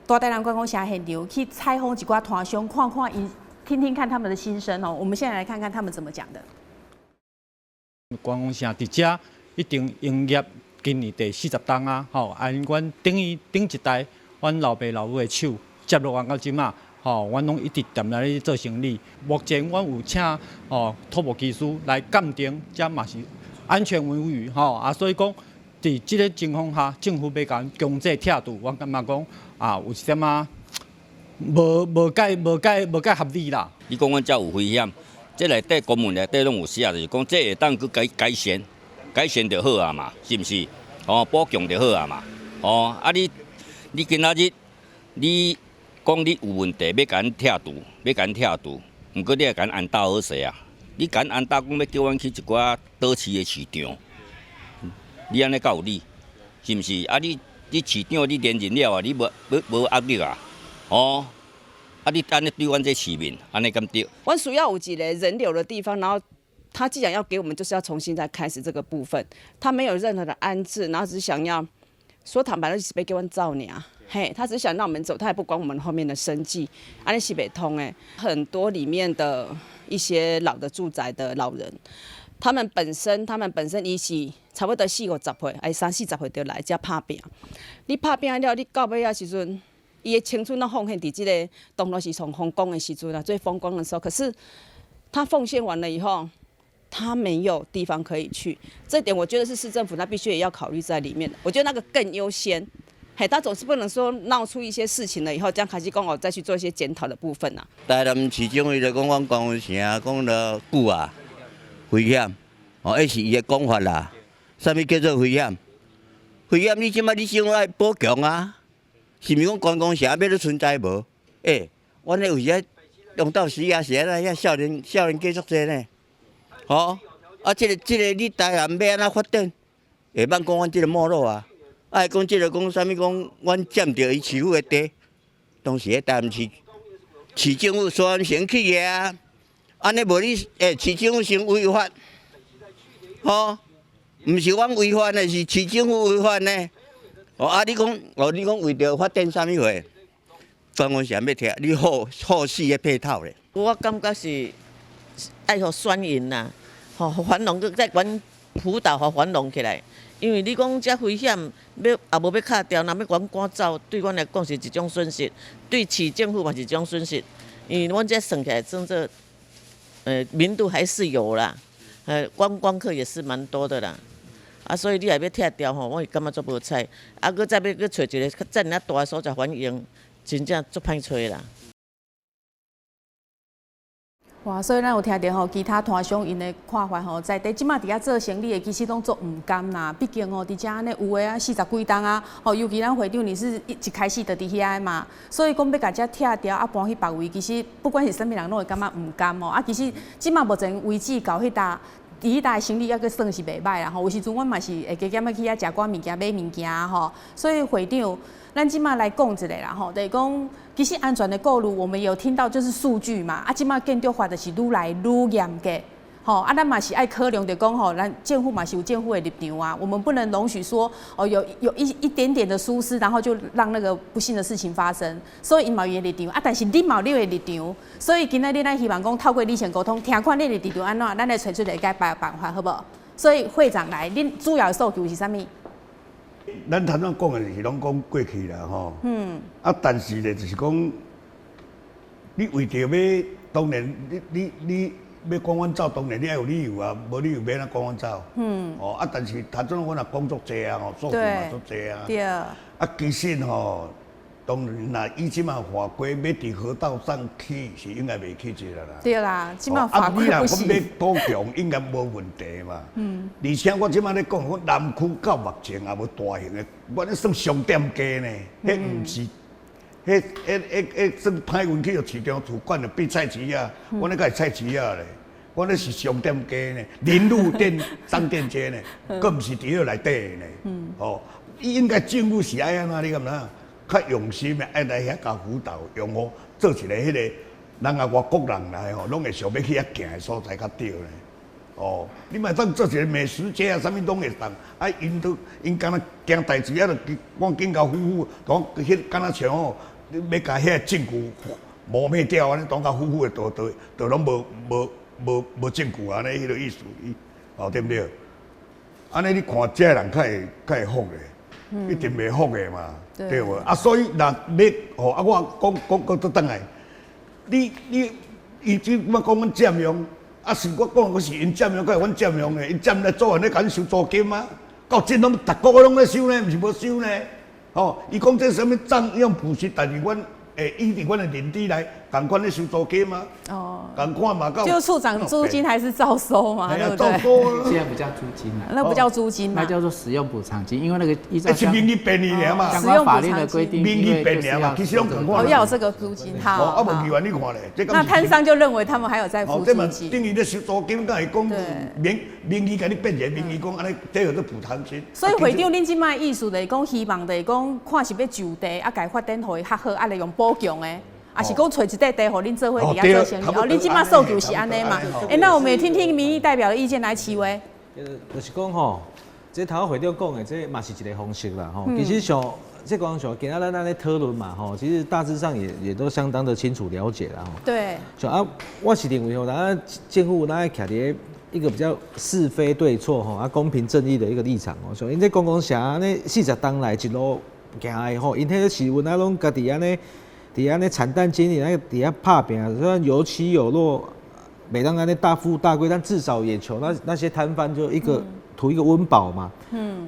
大台南觀光城現場去採訪一寡攤商，看看𪜶聽聽看他們的心聲哦。我們現在來看看他們怎麼講的。觀光城佇遮已經營業今年第40冬啊，吼，啊，阮頂於頂一代，阮老爸老母的手接落來到這馬，吼，阮攏一直踮來咧做生理。目前阮有請吼土木技師來鑑定，這嘛是安全無虞，吼，啊，所以講佇這个情況下，政府欲共阮強制拆除，我感覺講啊，有一點仔無無介無介無介合理啦。你講阮遮有危險，這內底公文內底攏有寫，就是講這會當去改善，改善就好啊嘛，是毋是？哦，補強就好啊嘛。哦，啊你今仔日你講你有問題，欲共阮拆除，欲共阮拆除，毋過你會共阮安搭好勢啊？你共阮安搭講欲叫阮去一寡倒市的市場，你按呢敢有理？是毋是？啊你你市長你連任了啊，你無無無壓力啊？哦，啊你按呢對阮這市民，按呢敢對？阮需要有一個人流的地方，然後他既然要給我們，就是要重新再開始這個部分。他沒有任何的安置，然後只想要說坦白的，是欲叫阮走爾。嘿，他只想讓我們走，他也不管我們後面的生計。按呢是袂通的，很多裡面的一些老的住宅的老人，他們本身伊是差不多四五十歲，還三四十歲就來遮拍拚。你拍拚了，你到尾仔時陣，伊的青春攏奉獻佇這个當初是從風光的時陣啊，最風光的時候。可是他奉獻完了以後，他沒有地方可以去，這點我覺得是市政府他必須也要考慮在裡面。我覺得那個更優先。嘿，他總是不能說鬧出一些事情了以後，這樣開始講我再去做一些檢討的部分啊。台南市長伊就講阮觀光城講了久啊，危險，哦，彼是伊的講法啦。啥物叫做危險？危險你這擺你先愛補強啊，是毋是講觀光城欲咧存在無？欸，阮彼有時用到時啊，是安怎遐少年家足濟呢？吼，啊，這个你台南欲按怎發展？會茫講阮這个沒落啊？啊，講這个講啥物講，阮佔著伊市府的地，當時台南市市政府蘇南成起的啊，按呢無你欸，市政府先違法，吼，毋是阮違法的，是市政府違法呢。哦，啊，你講，哦，你講為著發展啥物貨？觀光城欲拆，你後續的配套咧？我感覺是愛予選用啦，予繁榮閣再管輔導予繁榮起來。因為你講遮危險，欲也無欲敲掉，若欲阮趕走，對阮來講是一種損失，對市政府嘛是一種損失。因為阮這算起來，算做，民度還是有啦，觀光客也是蠻多的啦。啊，所以你若欲拆掉吼，我會感覺足無彩。啊，閣再欲閣揣一个遮爾仔大的所在繁榮，真正足歹揣啦。哇，所以咱有聽著吼，其他攤商𪜶的看法吼，在地這馬佇遐做生意的，其實攏足毋甘啦。畢竟吼，佇遮按呢有的啊，40幾冬啊，吼，尤其咱會長你是一開始就佇遐的嘛，所以講欲共遮拆掉啊，搬去別位，其實不管是啥物人攏會感覺毋甘哦。啊，其實這馬目前為止到彼搭。佇彼搭的生意猶閣算是袂䆀啦吼，有時陣阮嘛是會加減仔去遐食寡物件、買物件吼。所以會長，咱這馬來講一下啦吼，就是講其實安全的顧慮，我們有聽到就是數據嘛，啊，這馬建築法就是愈來愈嚴格，吼，啊，咱嘛是愛考量著講吼，咱政府嘛是有政府的立場啊，我們不能容許說哦有一點點的疏失，然後就讓那個不幸的事情發生。所以𪜶嘛有伊的立場啊，但是你嘛有你的立場，所以今仔日咱希望講透過理性溝通，聽看你的立場按怎，咱來揣出一个解決辦法，好無？所以會長來，恁主要的訴求是啥物？咱頭先講的是攏講過去啦，吼。啊，但是咧，就是講，你為著欲，當然，你欲趕阮走，當然你愛有理由啊，無理由欲按怎趕阮走？哦，啊，但是頭先阮也講足濟啊，吼，訴求嘛足濟啊。啊，其實吼，當然啦，伊這馬法規欲佇河道上起是應該袂起這啦。對啦，這馬法規不行。啊，你若講欲補強，應該無問題嘛。而且我這馬咧講，我南區到目前也無大型的，我咧算商店街呢，彼毋是，彼、彼、彼、彼算歹運去予市場主管就變菜市仔，阮咧閣是菜市仔咧，阮咧是商店街呢，林路店商店街呢，閣毋是佇彼內底的呢。哦，伊應該政府是愛按怎？你敢知影？較用心的愛來遐共輔導，用好做一个彼个，人啊外國人來吼，攏會想欲去遐行的所在較對咧。哦，你嘛當做一个美食街啊，啥物攏會當。啊，𪜶都𪜶敢若驚代誌啊，就趕緊共呼呼，講彼敢若像吼，你欲共彼个證據磨滅掉，按呢當共呼呼的，都都都攏無無無無證據按呢，彼个意思，哦，對毋對？按呢你看這个人較會較會服咧，一定袂服的嘛。對無？啊，所以若欲吼，啊，我講講講倒轉來，你你伊這馬講阮佔用，啊是我講我是𪜶佔用，閣會阮佔用的，𪜶佔來做按呢共阮收租金啊，到這攏逐個月攏咧收呢，毋是無收呢。吼，伊講這啥物佔用補習，但是阮會依佇阮的認知來，仝款咧收租金啊。哦。仝款嘛，就處長租金還是照收嘛，對不對？照收。現在不叫租金了。那不叫租金嘛？那叫做使用補償金，因為那個依照是名義便宜爾嘛。相關法律的規定，名義便宜嘛，其實攏仝款。哦，要有這個租金，好。啊，無議員你看咧，那攤商就認為他們還有在付租金。等於咧收租金，敢會講名名義共你變一個名義講按呢，這叫做補償金。所以會長，恁這擺意思就是講，希望就是講，看是欲就地啊，共發展予伊較好，啊，來用補強的。啊，是講揣一塊地，予恁做伙佇遐做生意。哦，恁這擺訴求是按呢嘛？欸，那我們也聽聽民意代表的意見來，齊威。就是講吼，這頭會長講的，這嘛是一個方式啦吼。其實像這講像今仔咱按呢討論嘛吼，其實大致上也也都相當的清楚了解啦吼。像啊，我是認為吼，咱政府咱愛徛佇一個比較是非對錯吼，啊公平正義的一個立場哦。像𪜶這觀光城按呢40冬來一路行的吼，𪜶彼個市運啊攏家己按呢。佇按呢慘淡經營，那個佇遐拍拚，雖然有起有落，袂當按呢大富大貴，但至少也求那那些攤販就一個圖一個溫飽嘛。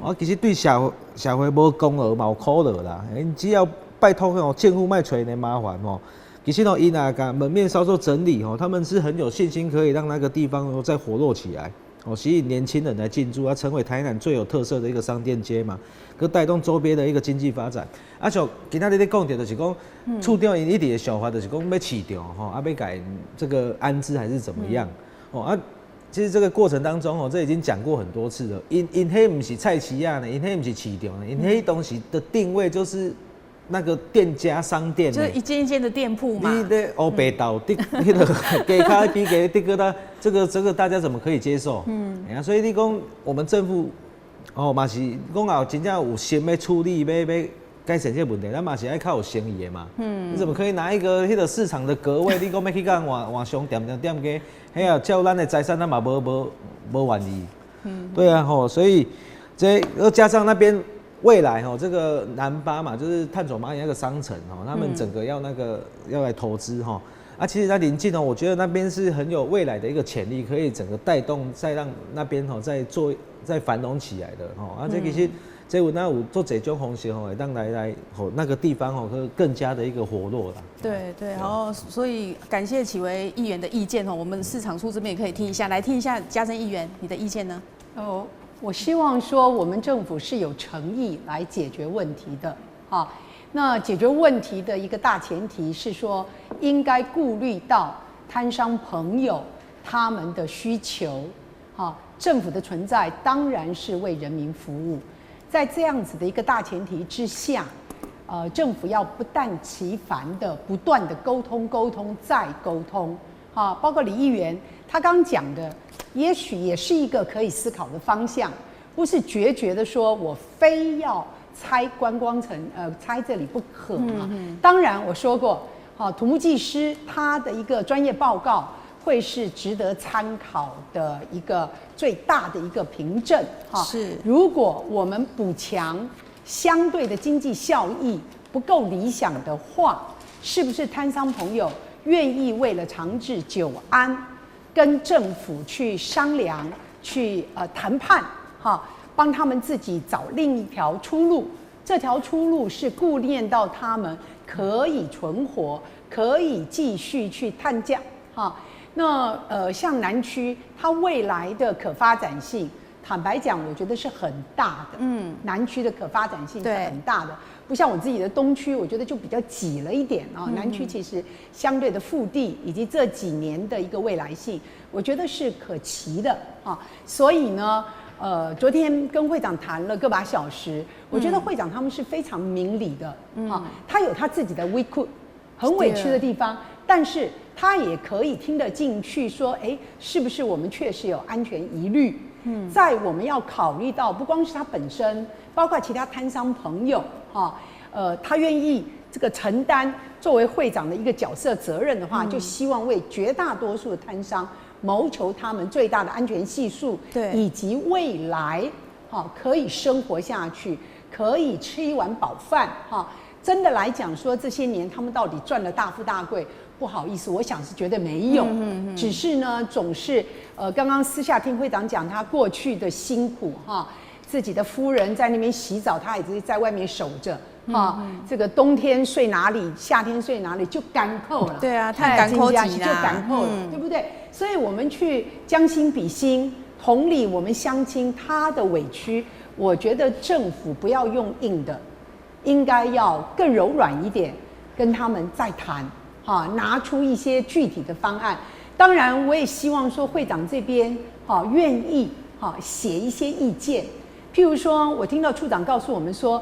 我其實對社會社會無功勞嘛有苦勞啦。𪜶只要拜託吼政府莫揣𪜶麻煩吼。其實吼，𪜶若共門面稍作整理吼，他們是很有信心可以讓那個地方再活絡起來，哦，吸引年輕人來進駐，啊，成為台南最有特色的一個商店街嘛，閣帶動周邊的一個經濟發展。啊，像今仔日咧講著就是講，處長𪜶一直的想法就是講欲市場吼，啊，欲共這個安置還是怎麼樣？哦啊，其實這個過程當中哦，這已經講過很多次了。𪜶𪜶彼毋是菜市仔呢，𪜶彼毋是市場呢，𪜶彼東西的定位就是那個店家商店，就是一間一間的店鋪嘛。你咧烏白鬥的，彼個街跤比街的閣呾，這個這個大家怎麼可以接受？啊，所以你講我們政府哦嘛是講有真正有心欲處理，欲欲改善這個問題，咱嘛是愛較有誠意的嘛。你怎麼可以拿一個彼個市場的格位，你講欲去共換換商店店店家，彼啊照咱的財產，咱嘛無無無願意。對啊吼，所以這又加上那邊。未來吼，這個南八嘛，就是探索螞蟻那個商城吼，他們整個要那個要來投資吼，啊，其實在鄰近哦，我覺得那邊是很有未來的一個潛力，可以整個帶動，再讓那邊吼再做再繁榮起來的吼，啊，這其實這有那有做這種方式吼，會當來來吼那個地方吼，會更加的一個活絡啦。對對，然後所以感謝啟維議員的意見吼，我們市場處這邊也可以聽一下，來聽一下家珍議員你的意見呢？哦。我希望說，我們政府是有誠意來解決問題的，啊，那解決問題的一個大前提是說，應該顧慮到攤商朋友他們的需求，啊，政府的存在當然是為人民服務，在這樣子的一個大前提之下，政府要不厭其煩的不斷的溝通、溝通再溝通，啊，包括李議員他剛講的。也許也是一個可以思考的方向，不是決絕的說我非要拆觀光城，拆這裡不可嘛。當然我說過，好，土木技師他的一個專業報告會是值得參考的一個最大的一個憑證。哈，如果我們補強相對的經濟效益不夠理想的話，是不是攤商朋友願意為了長治久安，跟政府去商量、去談判，哈，幫他們自己找另一條出路，这条出路是顾念到他们可以存活，可以继续去探价哈。那像南区，它未来的可发展性，坦白讲，我觉得是很大的。南区的可发展性是很大的，不像我自己的东区，我觉得就比较挤了一点啊。南区其实相对的腹地以及这几年的一个未来性，我觉得是可期的啊。所以呢，昨天跟会长谈了个把小时，我觉得会长他们是非常明理的，啊，他有他自己的委屈，很委屈的地方，但是他也可以听得进去，说，哎，是不是我们确实有安全疑虑？在我们要考虑到不光是他本身，包括其他摊商朋友，哈，他愿意这个承担作为会长的一个角色责任的话，就希望为绝大多数的摊商谋求他们最大的安全系数，以及未来，哈，可以生活下去，可以吃一碗饱饭，哈。真的来讲说，这些年他们到底赚了大富大贵？不好意思，我想是绝对没有。只是呢，总是刚刚私下听会长讲他过去的辛苦哈，自己的夫人在那边洗澡，他也是在外面守着哈。这个冬天睡哪里，夏天睡哪里就艰苦了。对啊，太艰苦就艰苦了，对不对？所以我们去将心比心，同理我们乡亲他的委屈，我觉得政府不要用硬的，应该要更柔软一点，跟他们再谈。哈，拿出一些具体的方案。当然，我也希望说会长这边哈愿意哈写一些意见。譬如说，我听到处长告诉我们说，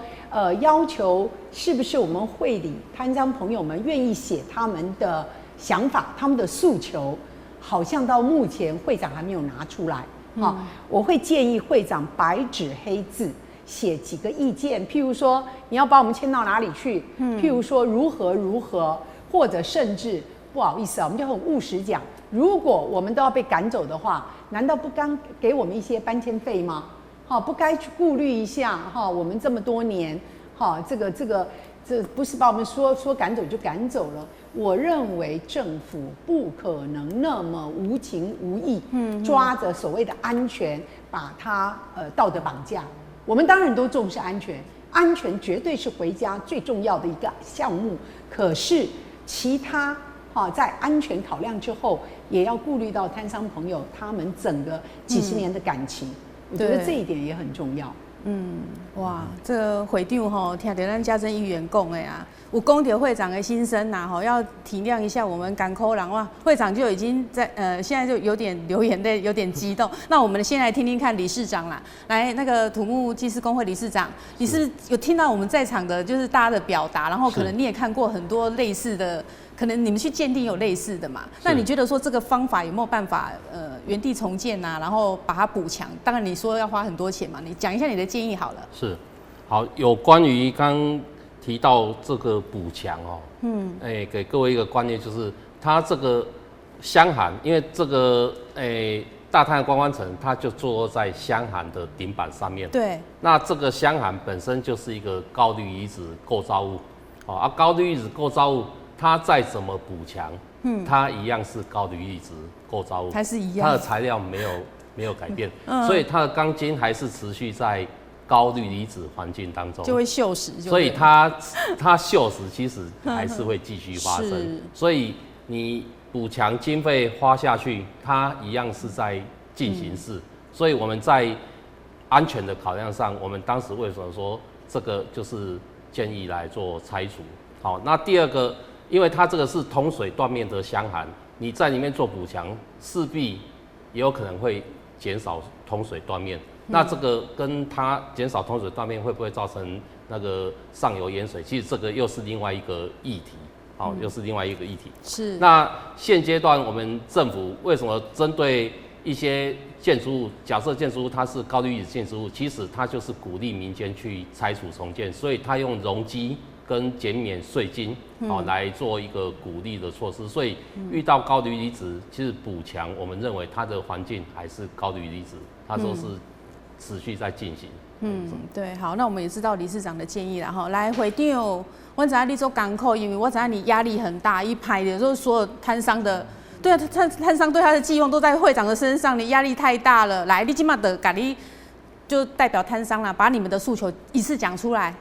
要求是不是我们会里摊商朋友们愿意写他们的想法、他们的诉求，好像到目前会长还没有拿出来。哈，我会建议会长白纸黑字写几个意见，譬如说你要把我们迁到哪里去，譬如说如何如何。或者甚至不好意思啊，我们就很务实讲，如果我们都要被赶走的话，难道不该给我们一些搬迁费吗？好，不该去顾虑一下哈？我们这么多年，哈，这不是把我们说说赶走就赶走了。我认为政府不可能那么无情无义，抓着所谓的安全把它道德绑架。我们当然都重视安全，安全绝对是回家最重要的一个项目。可是其他哈，在安全考量之后，也要顾虑到摊商朋友他们整个几十年的感情，我觉得这一点也很重要。嗯，哇，这个会长吼，听著咱家珍议员讲的啊，有讲著会长的心声呐，吼，要体谅一下我们艰苦人哇。会长就已经在现在就有点流眼泪，有点激动。那我们先来听听看理事长啦，来那个土木技师公会理事长，你是有听到我们在场的，就是大家的表达，然后可能你也看过很多类似的，可能你们去鉴定有类似的嘛？那你觉得说这个方法有没有办法原地重建啊，然后把它补强？当然你说要花很多钱嘛，你讲一下你的建议好了。是，好，有关于刚提到这个补强哦，给各位一个观念，就是它这个箱涵，因为这个大台南观光城它就坐落在箱涵的顶板上面。那这个箱涵本身就是一个高氯离子构造物，啊，高氯离子构造物。它再怎么补强，它一样是高铝离子构造物，还是一样，它的材料没有改变，所以它的钢筋还是持续在高氯离子环境当中，就会锈蚀，所以它锈蚀其实还是会继续发生，所以你补强经费花下去，它一样是在进行式，所以我们在安全的考量上，我们当时为什么说这个就是建议来做拆除？好，那第二个。因为它这个是通水断面的箱涵，你在里面做补强，势必也有可能会减少通水断面。那这个跟它减少通水断面会不会造成那个上游淹水？其实这个又是另外一个议题，好，又是另外一个议题。那现阶段我们政府为什么针对一些建筑物？假设建筑物它是高氯离子建筑物，其实它就是鼓励民间去拆除重建，所以它用容积跟减免税金，哦，来做一个鼓励的措施。所以遇到高氯离子，其实补强，我们认为它的环境还是高氯离子，它说是持续在进行。嗯，对，好，那我们也知道理事长的建议了哈。来，会长，我知影你足艰苦，因为我知影你压力很大，一拍的就是所有摊商的，对啊，摊商对他的寄望都在会长的身上，你压力太大了。来，你这马就共你就代表摊商啦，把你们的诉求一次讲出来。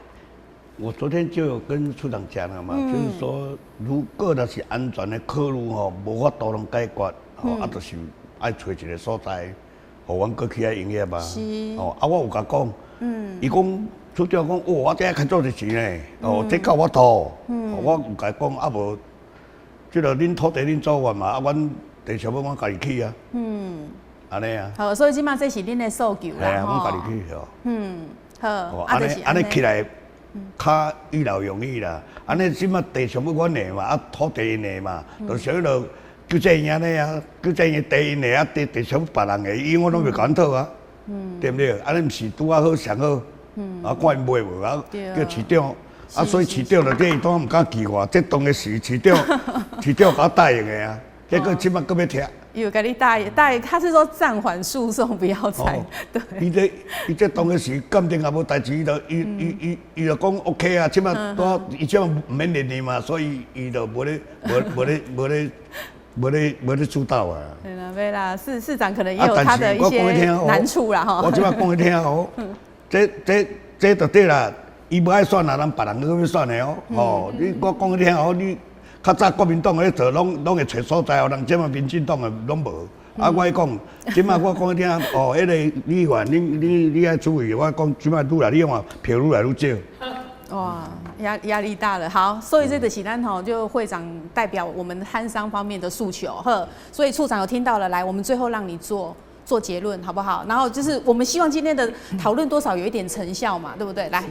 我昨天就有跟處長講了嘛，就是說，如果若是安全的考慮吼，無法度攏解決，吼，啊，就是愛揣一個所在，予阮閣起來營業啊。哦，啊，我有共講，伊講處長講，哦，我這較做一錢呢，哦，這夠我吐。我有共講，啊無，這個恁土地恁做法嘛，啊，阮地上欲阮家己起啊。按呢啊。好，所以這馬這是恁的訴求啦。嘿啊，阮家己起哦。好，按呢按呢起來較一勞永逸啦。按呢這馬地上欲阮的嘛，啊土地𪜶的嘛，就是彼落救濟院按呢啊，救濟院地𪜶的啊，地地上別人的，伊永遠攏袂共阮討啊。對毋對？按呢毋是拄仔好上好。啊，看𪜶賣無啊，叫市長，啊，所以市長就這伊當毋敢拒我，這當個是市長，市長共我答應的啊，結果這馬閣欲拆。有共你答應，答應，他是說暫緩訴訟，不要拆。對。伊這當個時鑑定也無代誌，伊就伊伊伊伊就講 OK 啊，這馬拄伊這馬毋免連你嘛，所以伊就無咧無無咧無咧無咧無咧主導啊。對啦，對啦，市長可能也有他的一些難處啦，吼。我這馬講予你聽哦，這這這就對啦，伊無愛選啊，咱別人閣欲選的哦，吼，你我講予你聽哦，你。較早國民黨咧做，攏攏會揣所在，予人，這馬民進黨的攏無。啊，我講，這馬我講予你聽，哦，彼個議員，你你你愛注意，我講這馬愈來你看票愈來愈少。哇，壓力大了。好，所以這個是咱吼，就會長代表我們攤商方面的訴求，呵。所以處長有聽到了，來，我們最後讓你做結論，好不好？然後就是我們希望今天的討論多少有一點成效嘛，對不對？來。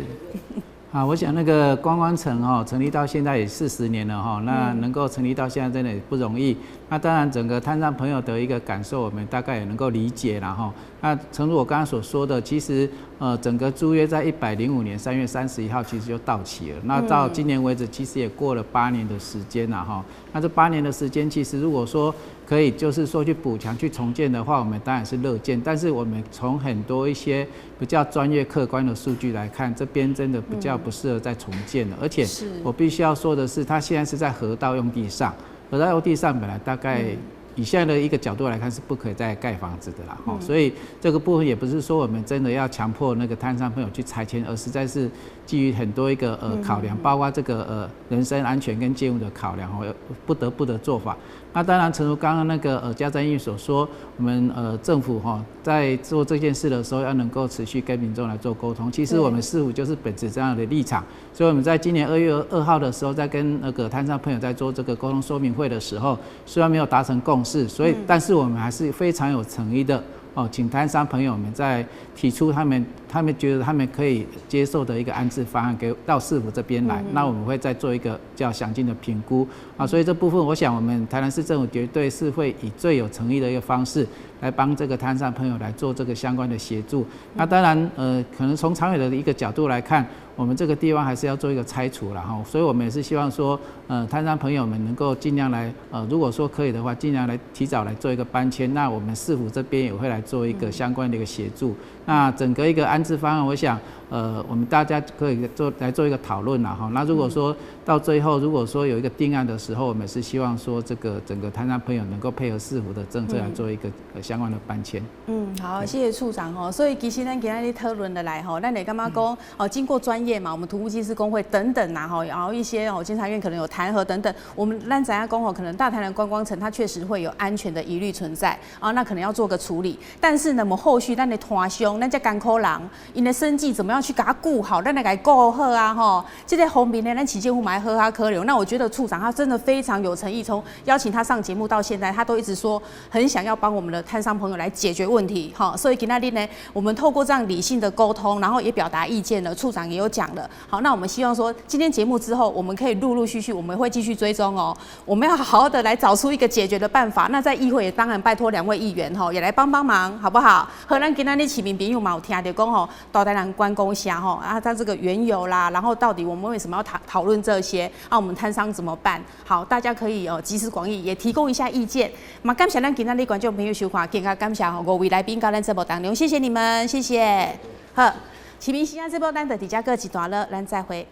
啊，我想那個觀光城哈成立到現在也40年了哈，那能夠成立到現在真的也不容易。那當然，整個攤商朋友的一個感受，我們大概也能夠理解了哈。那誠如我剛剛所說的，其實整個租約在105年3月31號其實就到期了。那到今年為止，其實也過了八年的時間了哈。那這八年的時間，其實如果說可以，就是說去補強、去重建的話，我們當然是樂見。但是我們從很多一些比較專業、客觀的數據來看，這邊真的比較不適合再重建了。而且我必須要說的是，它現在是在河道用地上，河道用地上本來大概以現在的一個角度來看，是不可以再蓋房子的啦。哈，所以這個部分也不是說我們真的要強迫那個攤商朋友去拆遷，而實在是基於很多一個考量，包括這個人身安全跟建物的考量，哦，不得不的做法。那當然，誠如剛剛那個家珍議員所說，我們政府哈在做這件事的時候，要能夠持續跟民眾來做溝通。其實我們市府就是本着這樣的立場，所以我們在今年2月2號的時候，在跟那個攤商朋友在做這個溝通說明會的時候，雖然沒有達成共識，所以但是我們還是非常有誠意的哦，請攤商朋友們在提出他們覺得他們可以接受的一個安置方案給到市府這邊來，那我們會再做一個較詳盡的評估啊。所以這部分，我想我們台南市政府絕對是會以最有誠意的一個方式來幫這個攤商朋友來做這個相關的協助。那當然，可能從長遠的一個角度來看，我們這個地方還是要做一個拆除了哈，所以我們也是希望說，攤商朋友們能夠盡量來，如果說可以的話，盡量來提早來做一個搬遷。那我們市府這邊也會來做一個相關的一個協助。那整個一個安置方案，我想，我們大家可以來做一個討論啦哈。那如果說到最後，如果說有一個定案的時候，我們是希望說這個整個攤商朋友能夠配合市府的政策來做一個相關的搬遷。嗯，好，謝謝處長哦。所以其實咱今日討論的來吼，咱會感覺講哦，經過專業嘛，我們土木技師公會等等呐吼，然後一些哦監察院可能有彈劾等等，我們咱知影講吼，可能大台南觀光城它確實會有安全的疑慮存在啊，那可能要做個處理。但是呢，我們後續咱的攤商，咱這艱苦人，𪜶的生計怎麼樣去共伊顧好，咱來共伊顧好啊吼。這個方面呢，咱市政府嘛愛好好考量。那我覺得處長他真的非常有誠意，從邀請他上節目到現在，他都一直說很想要幫我們的攤商朋友來解決問題，哈。所以今仔日呢，我們透過這樣理性的溝通，然後也表達意見了，處長也有講了。好，那我們希望說今天節目之後，我們可以陸陸續續，我們會繼續追蹤哦。我們要好好的來找出一個解決的辦法。那在議會也當然拜託兩位議員吼，也來幫幫忙，好不好？好，咱今仔日市民朋友嘛有聽著講吼，大台南觀光城吼啊，它這個緣由啦，然後到底我們為什麼要討論這些？啊，我們攤商怎麼辦？好，大家可以哦集思廣益，也提供一下意見。嘛，感謝咱今仔日觀眾朋友收看，更加感謝吼五位來賓到咱節目當中，謝謝你們，謝謝。好，市民時間節目咱就佇遮告一段落，咱再會。